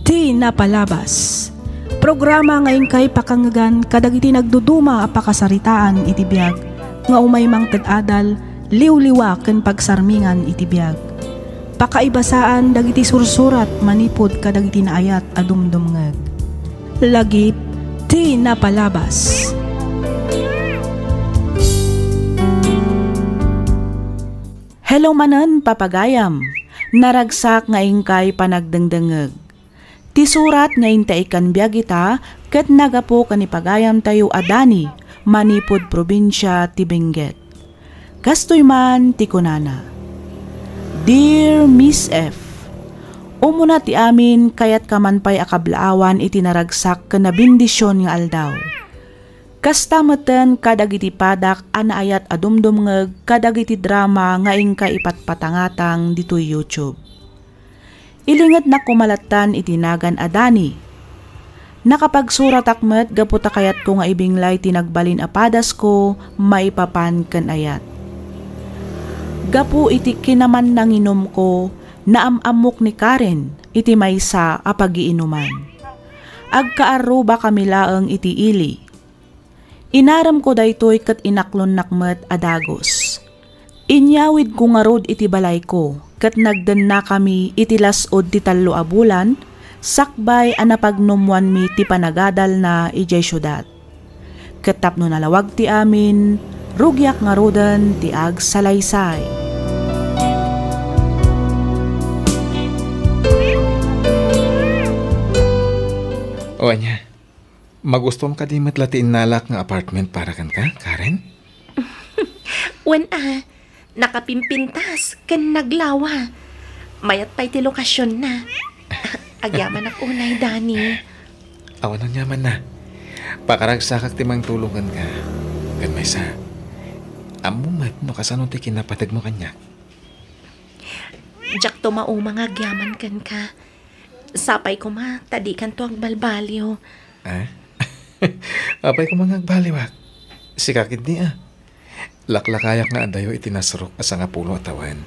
ti napalabas. Programa nga inkay pakangngegan kadagiti nagduduma a pakasaritaan iti biag nga umay mangted adal, liwliwa ken pagsarmingan iti biag. Pakaibasaan dagiti sursurat manipud kadagiti naayat a dumdumngeg. Lagip ti napalabas. Hello manen, papagayam. Naragsak nga inkay panagdengdengngeg. Ti surat nga intaikkan biag ita ket nagapu ken ni pagayamtayo a Dani, manipud probinsia ti Benguet. Kastoy man ti kunana, Dear Miss F, umuna ti amin, kayatka man pay a kablaawan iti naragsak ken nabendision nga aldaw. Kasta metten kadagiti padak a naayat a dumdumngeg kadagiti drama nga inka ipatpatangatang ditoy YouTube. Ilingednak koma lattan iti nagan a Dani. Nakapagsuratak met gapu ta kayatko nga ibinglay ti nagbalin a padasko maipapan ken ayat. Gapu iti kinamannanginumko, naam-ammok ni Karen iti maysa a pagiinuman. Agkaarrubakami laeng iti ili. Inaremko daytoy ket inaklonnak met a dagus. Inyawidko ngarud iti balayko ket nagdennakami iti las-ud ti tallo a bulan sakbay a napagnumwanmi ti panagadalna idiay siudad. Ket tapno nalawag ti amin, rugiak ngaruden ti agsalaysay. O ania, magustom kadi met la ti innalak nga apartment para kenka, Karen? Wen a, nakapimpintas ken naglawa. Mayat pay ti lokasionna. Agyamanak unay, Dani. Awan aniamanna. Pakaragsakak ti mangtulong kenka. Ken maysa, ammom met no kasano ti kinapategmo kaniak. Diakto mauma nga agyaman kenka. Sapay koma ta dikanto agbalbaliw. Ah? Apay koma nga agbaliwak? Sika ketdi a. Laklakayak nga adayo iti nasrok a sangapulo a tawen.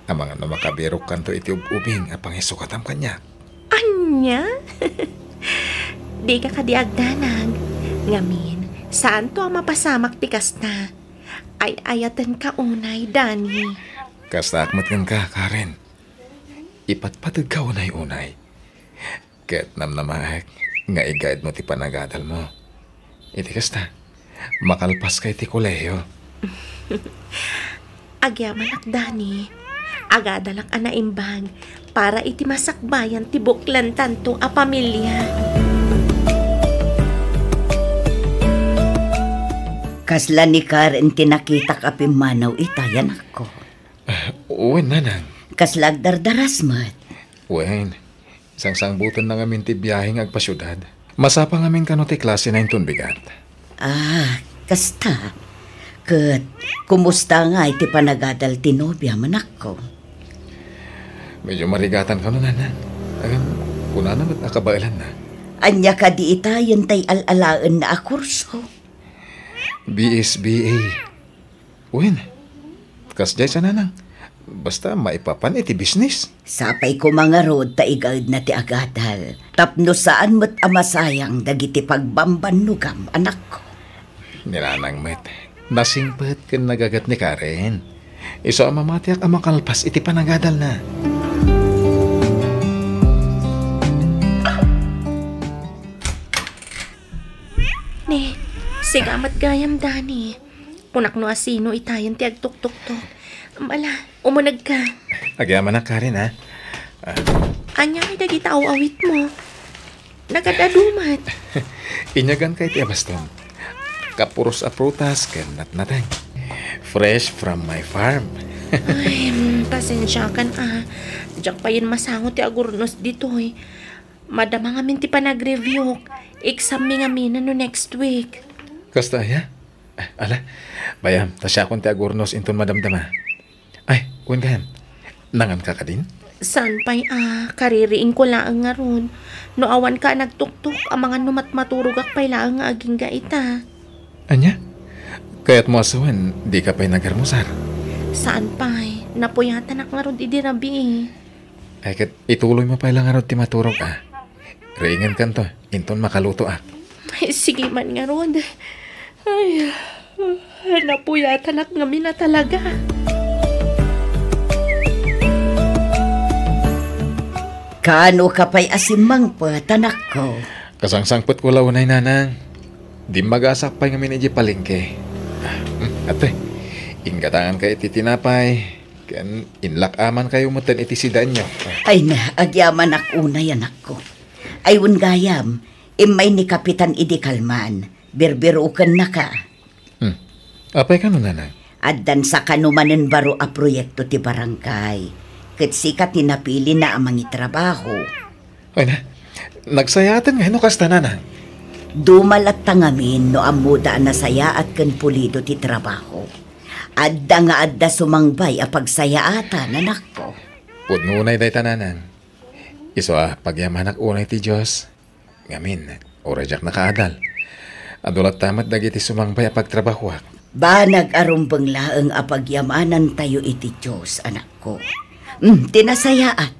Amangan no makabirokkanto iti ub-ubing a pangisukatam kaniak. Ania? Dika kadi agdanag. Ngamin, saanto a mapasamak ti kasta. Ay-ayatenka unay, Dani. Kastaak met kenka, Karen. Ipatpategka unay-unay. Ket namnamaek nga igaedmo ti panagadalmo. Iti kasta, makalpaska iti kolehiyo. Agyamanak, Dani. Agadalak a naimbag para iti masakbayan ti buklantanto a pamilia. Kasla ni Karen ti nakitak a pimmanaw ita, anakko. Ah, wen, nanang. Kasla agdardaras met. Wen, sangsangbutenna ngamin ti biahe nga agpasiudad. Masapa ngamin kano ti klasena inton bigat. Ah, kasta. Ket, kumusta ngay ti panagadal ti nobiam, anakko? Medyo marigatan kano, nanang. Ngem, kunana met a kabaelanna. Ania kadi itayen tay al-alaenna a kurso? B S B A. Wen, kasdiay sa, nanang. Basta maipapan iti bisnis. Sapay koma ngarud ta igaedna ti agadal. Tapno saan met a masayang dagiti pagbambannogam, anakko. Ni nanang met, nasingpet ken nagaget ni Karen. Isu a mamatiak a makalpas iti panagadalna. Ne, sigamat gayam, Dani. Kunak no asino itayen ti agtuktoktok. Ala, umunegka. Agyamanak, Karen, ha? Ah. Ania ngay dagita aw-awitmo? Nagad-adu met. Inyagan kay ti abastom. Kapuros a prutas ken natnateng. Fresh from my farm. Ay, mm, pasensiakan a. Diak payen masango ti agurnos ditoy. Madama ngamin ti panagreviewk. Exammi ngamin no next week. Kasta aya? Ah, ala, bayam, ta siakon ti agurnos inton madamdama. Ay, wen gayam, nanganka kadin? Saan pay a, kaririingko laeng ngarud. No awanka a nagtuktok, amangan no matmaturogak pay laeng nga agingga ita. Ania? Kayatmo a sawen, dika pay nagarmusar? Saan pay, napuyatanak ngarud idi rabii. Ay, ket ituloymo pay la ngarud ti maturog a. Riingenkanto, inton makalutoak. Ay, sige man ngarud. Ay, napuyatanak ngamin a talaga. Kaano ka pay a simmangpet, anakko? Kasangsangpetko la unay, nanang. Dimmagasak pay ngamin idiay palengke. Ah, hmm, ate, inggatanganka iti tinapay. Ken inlak-amankayo metten iti sidaenyo. Ay na, agyamanak unay, anakko. Ay, wen gayam, immay ni Kapitan idi kalman, birbirukennaka. Hmm. Apay kano, nanang? Addan sakano manen baro a proyekto ti barangay. Ket sika ti napilina a mangitrabaho. Ay na, nagsayaten nga no kasta, nanang. Duma latta ngamin no ammoda a nasayaat ken pulido ti trabaho. Adda nga adda sumangbay a pagsayaatan, anakko. Pudno unay dayta, nanang. Isu a pagyamanak unay ti Dios. Ngamin, uray diak nakaadal, adu latta met dagiti sumangbay a pagtrabahoak. Banag a rumbeng laeng a pagyamanantayo iti Dios, anakko. Hmm, ti nasayaat,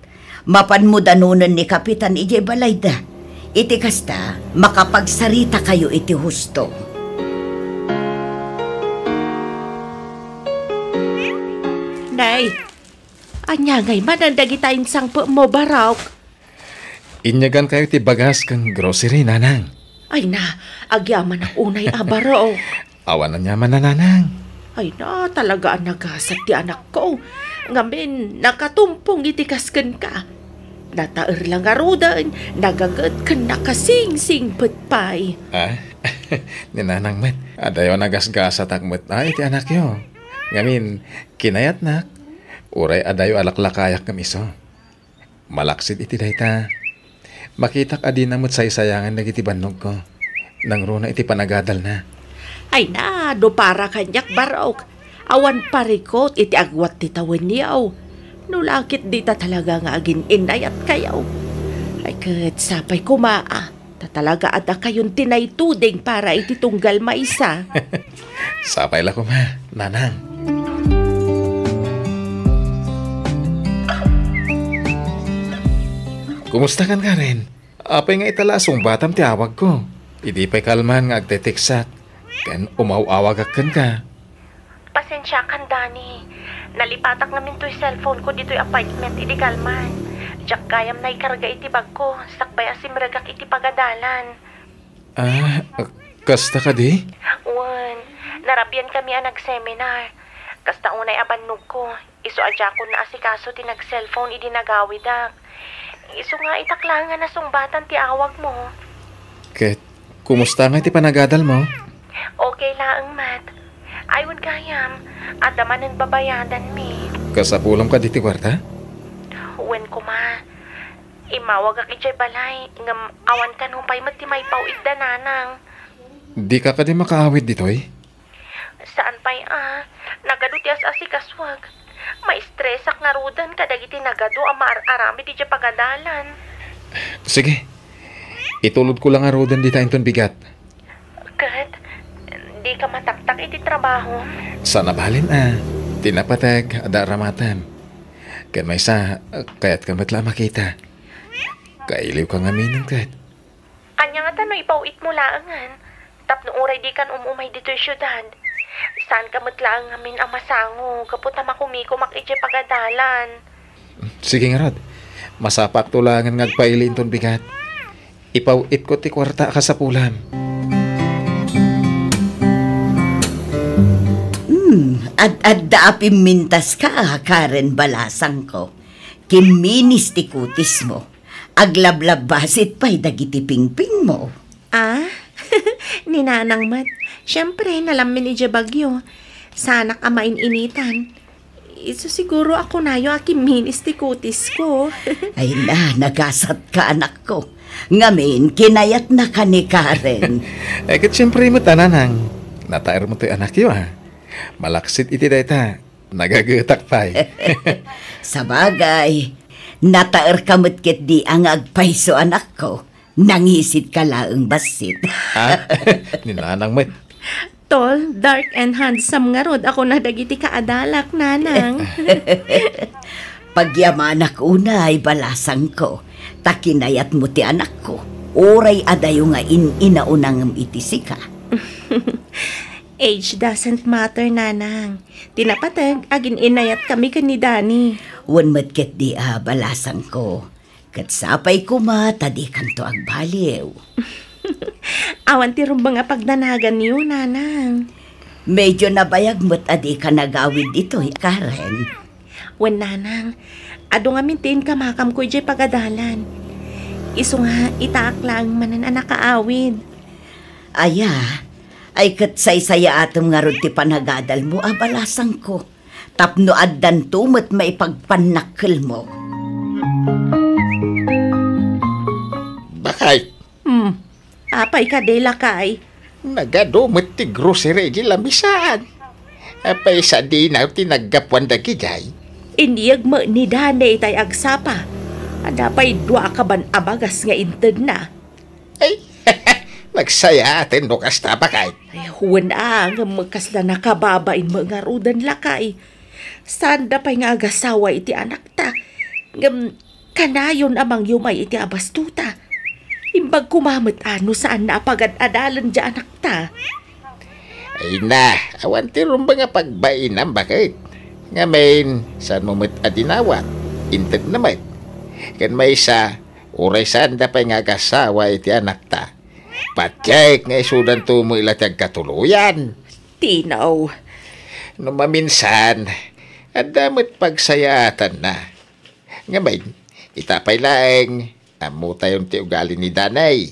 mapanmo danonen ni Kapitan idiay balayda. Iti kasta, makapagsaritakayo iti husto. Nay, ania ngay manen dagita insangpetmo, Barok? Inyagankayo ti bagas ken grocery, nanang. Ay na, agyamanak unay a, Barok. Awan aniaman a, nanang. Ay na, talaga a nagasat ti anakko. Ngamin, nakatumpong iti kas kenka. Nataer la ngaruden, nagaget ken nakasingsingpet pay. Ah, ni nanang met, adayo a nagasgasatak met a iti anakyo. Ngamin, kinayatnak, uray adayo a laklakayak ngem isu. Malaksid iti dayta, makitak a dina met saysayangan dagiti bannogko, nangruna iti panagadalna. Ay na, no para kaniak, Barok. Awan parikut iti agwat ti tawenyo. No la ket dita talaga nga agin-innayatkayo. Ay ket sapay koma a. Ta talaga a dakayon ti naituding para iti tunggal maysa. Sapay la koma, nanang. Kumusta kan, Karen? Apay nga ita la a sungbatam ti awagko? Idi pay kalman nga agteteksak, ken umaw-awagak kenka. Pasensiakan, Dani. Nalipatak ngamin toy cellphone ko ditoy apartment idi kalman. Diak gayam naikarga iti bagko, sakbay a simregak iti pagadalan. Ah, kasta kadi? Wen, narabian kami a nag-seminar. Kasta unay a bannogko, isu a diakon naasikaso ti nag-cellphone idi nagawidak. Isu nga itak laeng a nasungbatan ti awagmo. Ket kumusta ngay ti panagadalmo? Okay laeng met. Ay, wen gayam, adda manen babayadanmi. Kasapulam kadi ti kuarta? Wen koma. Immawagak idiay balay, ngem awan kano pay met ti maipaw-itda, nanang. Dika kadi makaawid ditoy? Saan pay a, nagadu ti as-asikasuak. Maistresak ngaruden kadagiti nagadu a maar-aramid idiay pagadalan. Sige, itulodko la ngaruden dita inton bigat. Ket, dika mataktak iti trabaho? Saan a balin a, ti napateg, adda aramatem. Ken maysa, kayatka met la a makita. Kailiwka ngaminen ket. Ania ngata no ipaw-itmo laengen? Tapno uray dikan um-umay ditoy siudad. Saanka met laeng ngamin a masango gapu ta makumikumak idiay pagadalan. Sige ngarud, masapakto laengen nga agpaili inton bigat. Ipaw-itko ti kuarta a kasapulam. Hmm, ad-adda a pimmintaska, Karen balasangko. Kimminis ti kutismo. Aglablabbasit pay dagiti pingpingmo. Ah? Ni nanang met. Siempre, nalammin idiay bagyo. Saanak a main-initan. Isu siguro a kunayo a kimminis ti kutisko. Ay na, nagasatka, anakko. Ngamin, kinayatnaka ni Karen. Eh, ket siempre met a, nanang. Nataermo toy anakyo, a. Malaksid iti dayta, nagagetak pay. Sabagay, nataerka met ketdi a nga agpayso, anakko. Nangisitka laeng bassit. Ha? Ni nanang met. Tall, dark, and handsome ngarud a kuna dagiti kaadalak, nanang. Pagyamanak unay, balasangko, ta kinayatmo ti anakko, uray adayo nga in-inauna ngem iti sika. Age doesn't matter, nanang. Ti napateg, agin-inayatkami ken ni Dani. Wen met ketdi a, balasangko. Ket sapay koma ta dikanto agbaliw. Awan ti rumbeng a pagdanaganyo, nanang. Medyo nabayag met a dika nagawid ditoy, Karen. Wen, nanang, adu ngamin ti inkamakamko idiay pagadalan. Isu nga, itaak laeng manen a nakaawid. Aya, ay ket saysayaatem ngarud ti panagadalmo a balasangko. Tapno addanto met maipagpannakkelmo. Bakay. Hmm. Apay kadi, lakay? Nagadu met ti grocery idiay lamisaan. Apay sadinaw ti naggapuan dagidiay? Inyeg met ni Dani itay agsapa. Adda pay dua a kaban a bagas nga intedna. Ay, nagsayaaten no kasta, baket. Ay, wen a, ngem kasla nakababain met ngaruden, lakay. Saanda pay nga agasawa iti anakta. Ngem kanayon a mangyumay iti abastuta. Imbag koma met a no saanna a pagad-adalen diay anakta. Ay na, awan ti rumbeng a pagbainam, baket. Ngamin, saanmo met a dinawat? Intedna met. Ken maysa, uray saanda pay nga agasawa iti anakta, patiek nga isudanto met la ti agkatuloyan. Tinaw. No maminsan, adda met pagsayaatanna. Ngamin, ita pay laeng, ammotayon ti ugali ni Danay.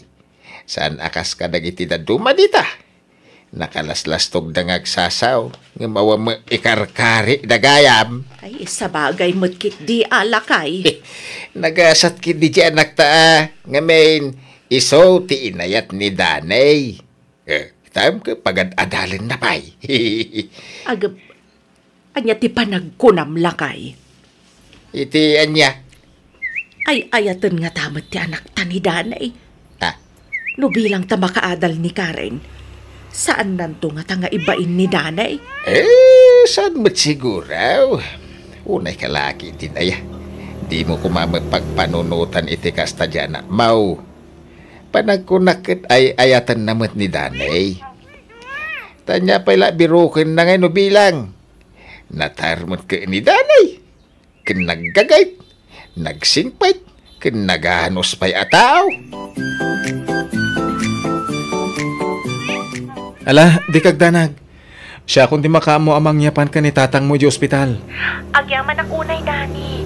Saan a kas kadagiti dadduma dita. Nakalaslastogda nga agsasaw, ngem awan met ikarkarida gayam. Ay, sabagay met ketdi a, lakay. Nagasat ketdi ti anakta a, ngamin, isu ti inayat ni Danay. Eh, itam ket pagad-adalenna pay. Agep, ania ti panagkunam, lakay? Iti ania? Ay-ayaten ngata met ti anakta ni Danay. Ah. No bilang ta makaadal ni Karen, saannanto ngata nga ibain ni Danay? Eh, saan met siguro? Unay ka la ketdin aya. Dimo koma met pagpanunotan iti kasta diay anakmo. Panagkunak ket ay-ayatenna met ni Danay. Ta ania pay la birokenna ngay no bilang. Natar met ket ni Danay. Ken naggagayt, nagsingpet, ken naganus pay a tao. Ala, dika agdanag. Siakon ti makaammo a mangyapan ken ni tatangmo idiay ospital. Agyamanak unay, Dani.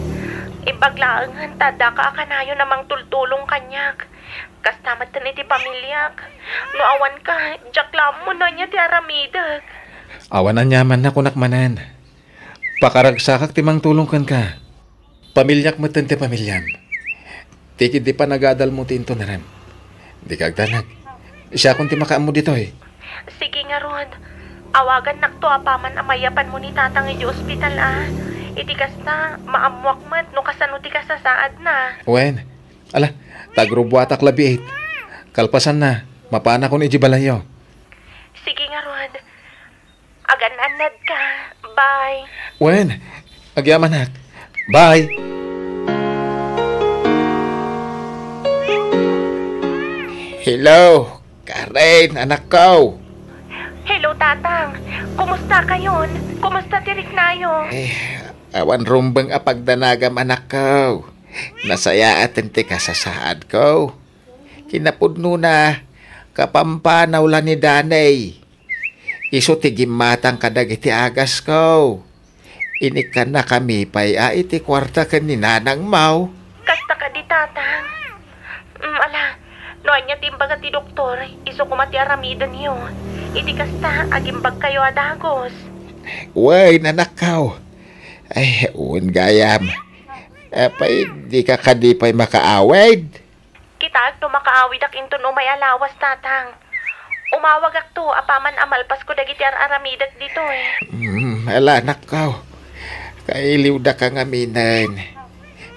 Imbag laengen ta addaka a kanayon a mangtultulong kaniak. Kasta met iti pamiliak. No awanka, diak la ammo no ania ti aramidek. Awan aniamanna, kunak manen. Pakaragsakak ti mangtulong kenka. Pamiliak metten ti pamiliam. Ti ketdi panagadalmo ti inton rem. Dika agdanag. Siakon ti makaammo ditoy. Sige ngarud. Awagannakto apaman a mayapanmo ni tatang idiay ospital, a. Iti kasta, maammoak met no kasano ti kasasaadna. Wen, ala, ta agrubbuatak la biit. Kalpasanna, mapanakon idiay balayyo. Sige ngarud. Agan-annadka. Bye. Wen, agyamanak. Bye. Hello, Karen, anakko. Hello, Tatang. Kumusta kayon? Kumusta ti riknayo? Eh, awan rumbeng a pagdanagam, anakko. Nasayaaten ti kasasaadko. Kinapudnona, kapampanaw la ni Danay. Isu ti gimmatang kadagiti agasko. Inikkannakami pay a iti kuarta ken ni nanangmo. Kasta kadi, Tatang. Mm, ala, no ania ti imbaga ti doktor, isu koma ti aramidenyo. Iti kasta, agimbagkayo a dagus. Wen, anakko. Ay, wen gayam. Apay, dika kadi pay makaawid? Kitaek no makaawidak inton umay a lawas, Tatang. Umawagakto apaman a malpasko dagiti ar-aramidek ditoy. Hmm, ala, anakko. Kailiwdaka ngaminen.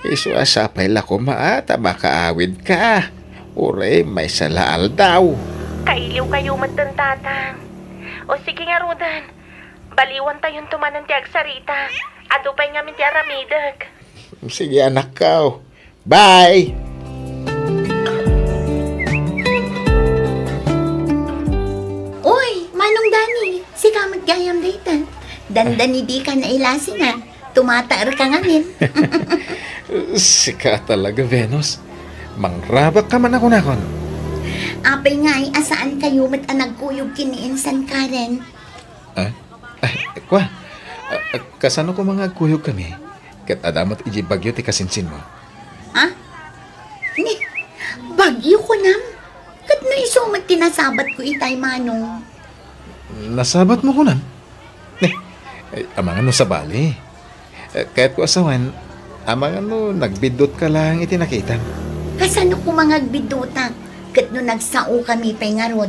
Isu a sapay la koma a ta makaawidka. Uray maysa la aldaw. Kailiwkayo metten, Tatang. O sige ngaruden. Baliwantayonto manen ti agsarita. Adu pay ngamin ti aramidek. Sige, anakko. Bye! Uy, Manong Dani, sika met gayam dayta. Dandani dika nailasingan. Tumataerka ngamin. Sika talaga, Venus. Mangrabakka man a kunakon. Apay ngay a saankayo met a nagkuyog ken ni Insan Karen? Ah? Ay, kua, ah, ah, kasano koma nga agkuyogkami? Ket adda met idiay Baguio ti kasinsinmo. Ha? Ni, Baguio kunam? Ket no isu met ti nasabatko itay, Manong. Nasabatmo kunam? Ni, ay, amangan no sabali. Eh, kayatko a sawen, amangan no nagbiddutka laeng iti nakitam. Kasano koma nga agbiddutak? Ket no nagsaokami pay ngarud,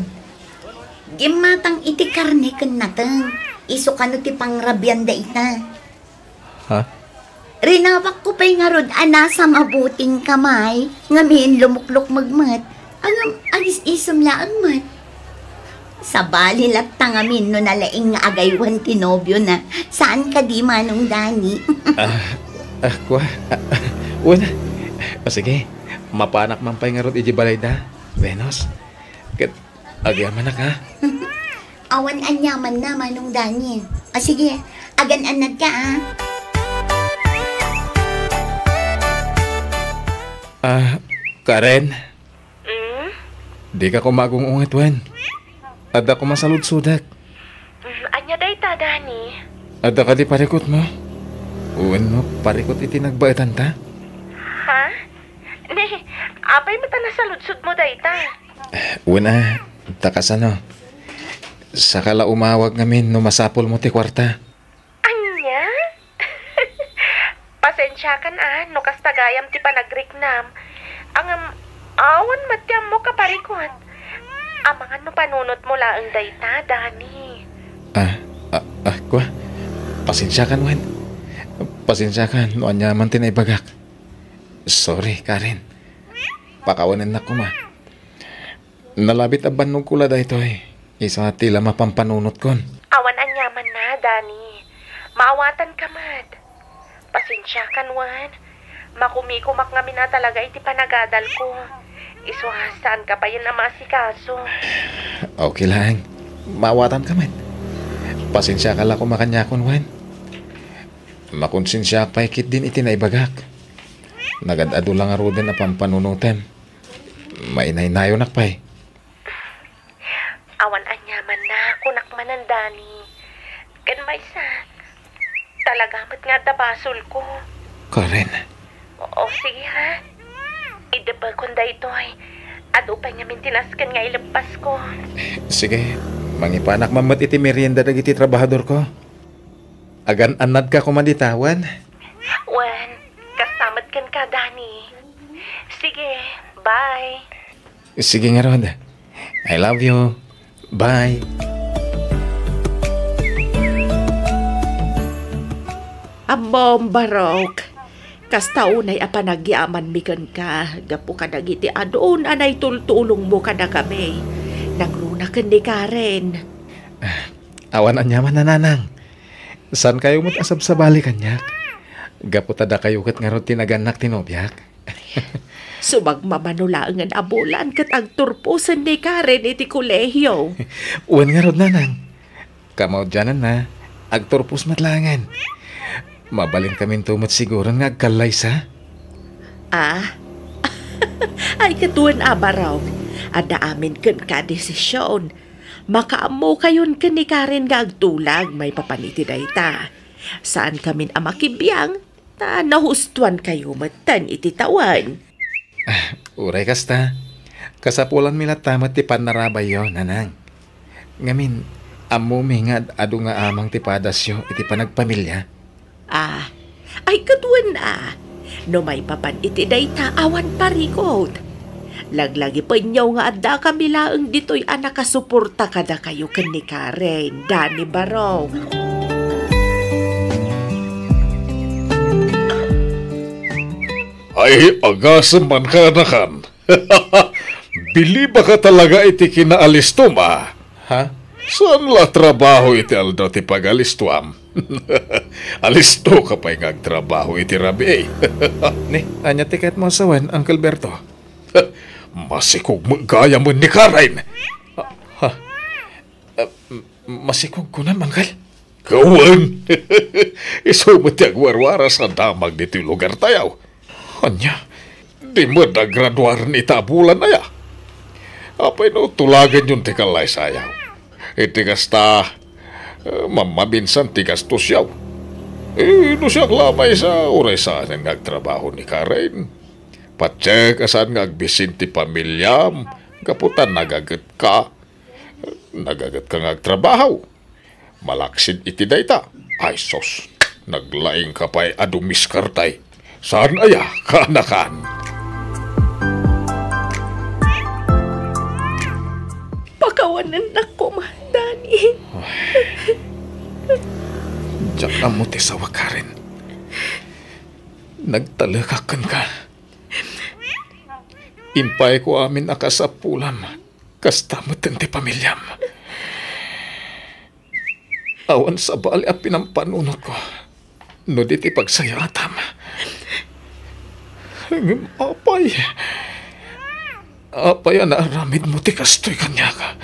gimmatang iti karne ken nateng, isu kano ti pangrabian dayta. Ha? Rinawakko pay ngarud a nasa mabuting kamay, ngamin lumuklukmeg met, ngem agis-isem laeng met. Sabali latta ngamin no nalaing nga agaywan ti nobiona, saan kadi, Manong Dani? Ah, ah, kua? Ah, ah, wen. O sige, mapanak man pay ngarud iti balayda, Venus. Ket agyamanak, ha? Awan aniamanna, Manong Dani. O sige, agan-annadka, a. Ah, Karen? Mm? Dika koma agung-unget wen. Adda koma saludsodak. Mm, ania dayta, Dani? Adda kadi parikutmo? Wenno parikut iti nagbaetanta? Ha? Ne, apay met a nasaludsodmo dayta? Wen a, ta kasano? Saka la umawag ngamin no masapulmo ti kuarta. Ania? Pasensiakan a no kasta gayam ti panagriknam. Ngem, awan met ti ammok a parikut. Amangan no panunotmo laeng dayta, Dani. Ah, ah, ah, kua? Pasensiakan wen. Pasensiakan no aniaman ti naibagak. Sorry, Karen. Pakawanennak koma. Nalabit a bannogko la daytoy. Isu ti la mapampanunotko. Awan aniamanna, Dani. Maawatanka met. Pasensiakan wen. Makumikumak ngamin a talaga iti panagadalko. Isu a saanka payen a maasikaso. Okay lang. Maawatanka met. Pasensiaka la koma kaniakon wen. Makonsensiaak pay ketdin iti naibagak. Nagad-adu la ngaruden a pampanunotem. Mainaynayonak pay. Awan aniamanna, kunak manen, Dani. Ken maysa, talaga met nga adda basolko. Karen. O, o, sige, ha? Idepekon daytoy. Adu pay ngamin ti nasken nga ileppasko. Sige, mangipanak man met iti merienda dagiti trabahadorko. Agan-annadka koma dita, wen? Wen, kasta met kenka, Dani. Sige, bye. Sige ngarud. I love you. Bye. Ammom, Barok. Kasta unay a panagyamanmi kenka, gapu kadagiti adun a naitultulongmo kadakami. Nagruna ken ni Karen. Awan aniaman, nanang. Saankayo met a sabsabali kaniak? Gapu ta dakayo ket ngarud ti nagannak ti nobiak. Subagmamano laengen a bulan ket agturposen ni Karen iti kolehio. Wen ngarud, nanang. Kamaudiananna, agturpos met laengen. Mabalinkaminto met siguren nga agkallaysa. Ah? Ay, ket wen a, Barok. Adda amin kenka a desision. Makaammokayon ken ni Karen nga agtulag maipapan iti dayta. Saankamin a makibiang, ta nahustoankayo metten iti tawen. Ah, uray kasta, kasapulanmi latta met ti pannarabayyo, nanang. Ngamin, ammomi nga ad-adu nga amang ti padasyo iti panagpamilia. Ah, ay, ket wen a, no maipapan iti dayta, awan parikut. Laglagipenyo nga addakami laeng ditoy a nakasuporta kadakayo ken ni Karen, Dani, Barok. Ay, agasem man, kaanakan. Bilibaka talaga iti kinaalistom, a. Ha? Saan la trabaho iti aldaw ti pagalistoam? Alistoka pay nga agtrabaho iti rabii. Ni, ania ti kayatmo a sawen, Uncle Berto? Masikog met gayam ni Karen. Ha? Ah, m-, masikog kunam, Uncle? Wen. Isu met ti agwarwaras a damag ditoy lugartayo. Ania? Di met agraduaren ita a bulan aya? Apay no tulagenyon ti kallaysayo? Iti kasta, eh, mammaminsan ti gastosyo. Eh, no siak la maysa, uray saanen nga agtrabaho ni Karen. Patiek a saan nga agbisin ti pamiliam, gapu ta nagagetka. Nagagetka nga agtrabaho. Malaksid iti dayta. Ay sus, naglaingka pay a dumiskarte. Saan aya, kaanakan? Nennak koma, Dani. Diak ammo ti sawa, Karen. Nagtalekak kenka. Impayko amin a kasapulam, kasta met ti pamiliam. Awan sabali a pinampanunotko no di ti pagsayaatam. Ngem apay? Apay a naaramidmo ti kastoy kaniak?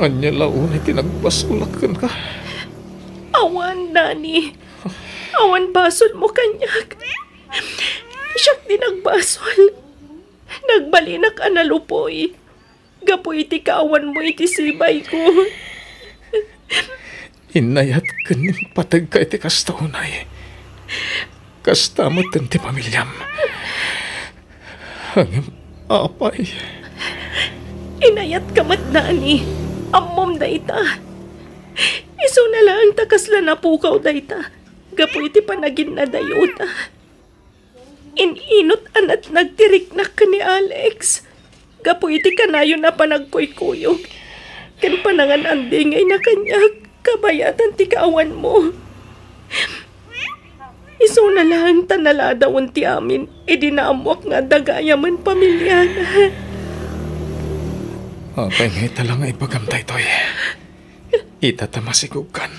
Ania la unay ti nagbasolak kenka? Awan, Dani. Awan basolmo kaniak. Siak ti nagbasol. Nagbalinak a nalupoy gapu iti kaawanmo iti sibayko. Inayat ken impategka iti kasta unay. Kasta met ti pamiliam. Ngem apay? Inayatka met, Dani. Ammom dayta. Isuna laeng ta kasla napukaw dayta gapu iti panaginnadayota. In-inut a natnag ti riknak ken ni Alex gapu iti kanayon a panagkuykuyog ken panangan-andingayna kaniak kabayatan ti kaawanmo. Isuna laeng ta naladawen ti amin idi naammuak nga adda gayamen pamiliana. Apay nga ita la nga ibagam daytoy? Ita ta masigugkan.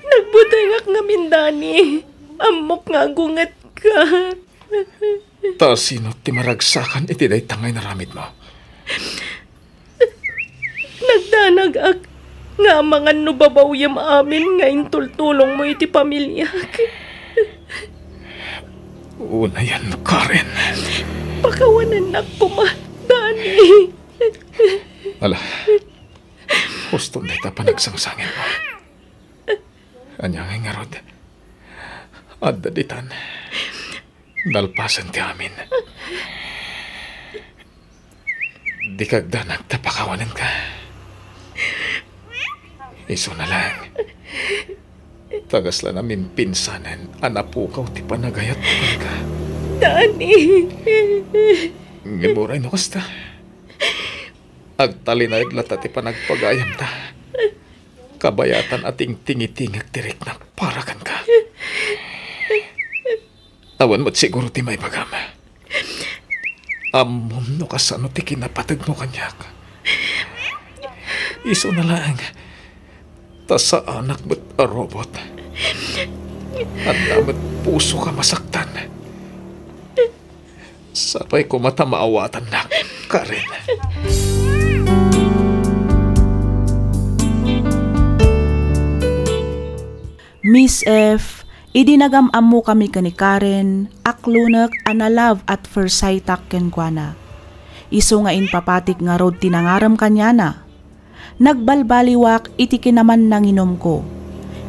Nagbutengak ngamin, Dani. Ammok nga agungetka. Ta sino ti maragsakan iti dayta nga inaramidmo? Nagdanagak nga amangan no babawyem amin nga intultulongmo iti pamiliak. Unayan, Karen. Pakawanennak koma, Dani. Ala, uston dayta panagsangsangitmo. Ania ngay ngarud? Adda ditan. Nalpasen ti amin. Dika agdanag ta pakawanenka. Isuna laeng ta kasla namimpinsanen a napukaw ti panagayat kenka. Dani! Ngem uray no kasta, agtalinaed latta ti panagpagayamta. Kabayatan a tingtingitingek ti riknak para kenka. Awan met siguro ti maibagam. Ammom no kasano ti kinapategmo kaniak. Isuna laeng ta saanak met a robot. Adda met pusok a masaktan. Sapay koma ta maawatannak, Karen. Miss F, idi nagam-ammokami ken ni Karen, aklonek a na-love at first sight-ak kenkuana. Isu nga impapatik ngarud ti nangarem kaniana. Nagbalbaliwak iti kinamannanginomko.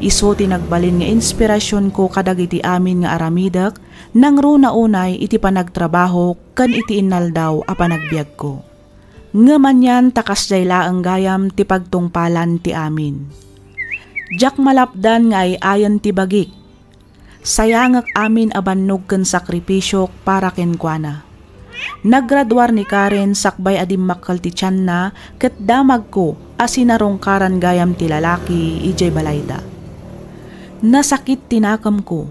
Isu ti nagbalin nga inspirasionko kadagiti amin nga aramidek, nangruna unay iti panagtrabahok ken iti innaldaw a panagbiagko. Ngem anian ta kasdiay laeng gayam ti pagtungpalan ti amin. Diak malapdan nga ay-ayen ti bagik. Sayangek amin a bannog ken sakripisiok para kenkuana. Naggraduar ni Karen sakbay a dimmakkel ti tianna ket damagko a sinarungkaran gayam ti lalaki idiay balayda. Nasakit ti nakemko.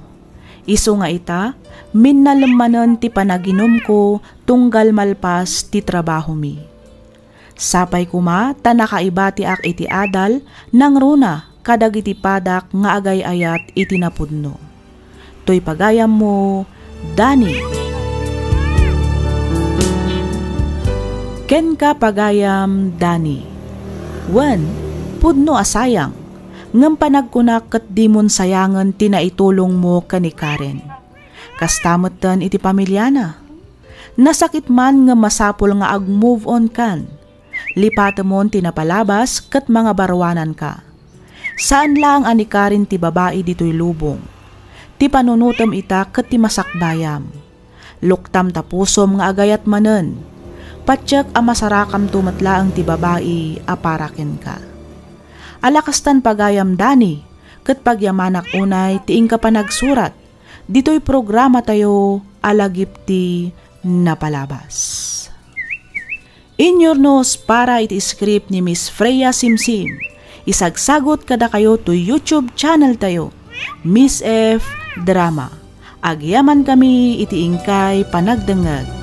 Isu nga ita, minnalem manen ti panaginumko tunggal malpas ti trabahomi. Sapay koma ta nakaibatiak iti adal nangruna kadagiti padak nga agay-ayat iti napudno. Toy pagayammo, Dani. Kenka, pagayam Dani. Wen, pudno a sayang, ngem panagkunak ket dimon sayangen ti naitulongmo ken ni Karen. Kasta metten iti pamiliana. Nasakit man ngem masapul nga ag-move on kan. Lipatemon ti napalabas ket mangabaruananka. Saan laeng a ni Karen ti babai ditoy lubong. Ti panunotem ita ket ti masakbayam. Luktam ta pusom nga agayat manen. Patiek a masarakamto met laeng ti babai a para kenka. Ala kastan, pagayam Dani, ket pagyamanak unay ti inka panagsurat ditoy programatayo a lagip ti napalabas. Inyurnos para iti script ni Miss Freya Simsim. Isagsagot kadakayo to YouTube channel tayo, Miss F Drama. Agyaman kami iti inkay panagdengngeg.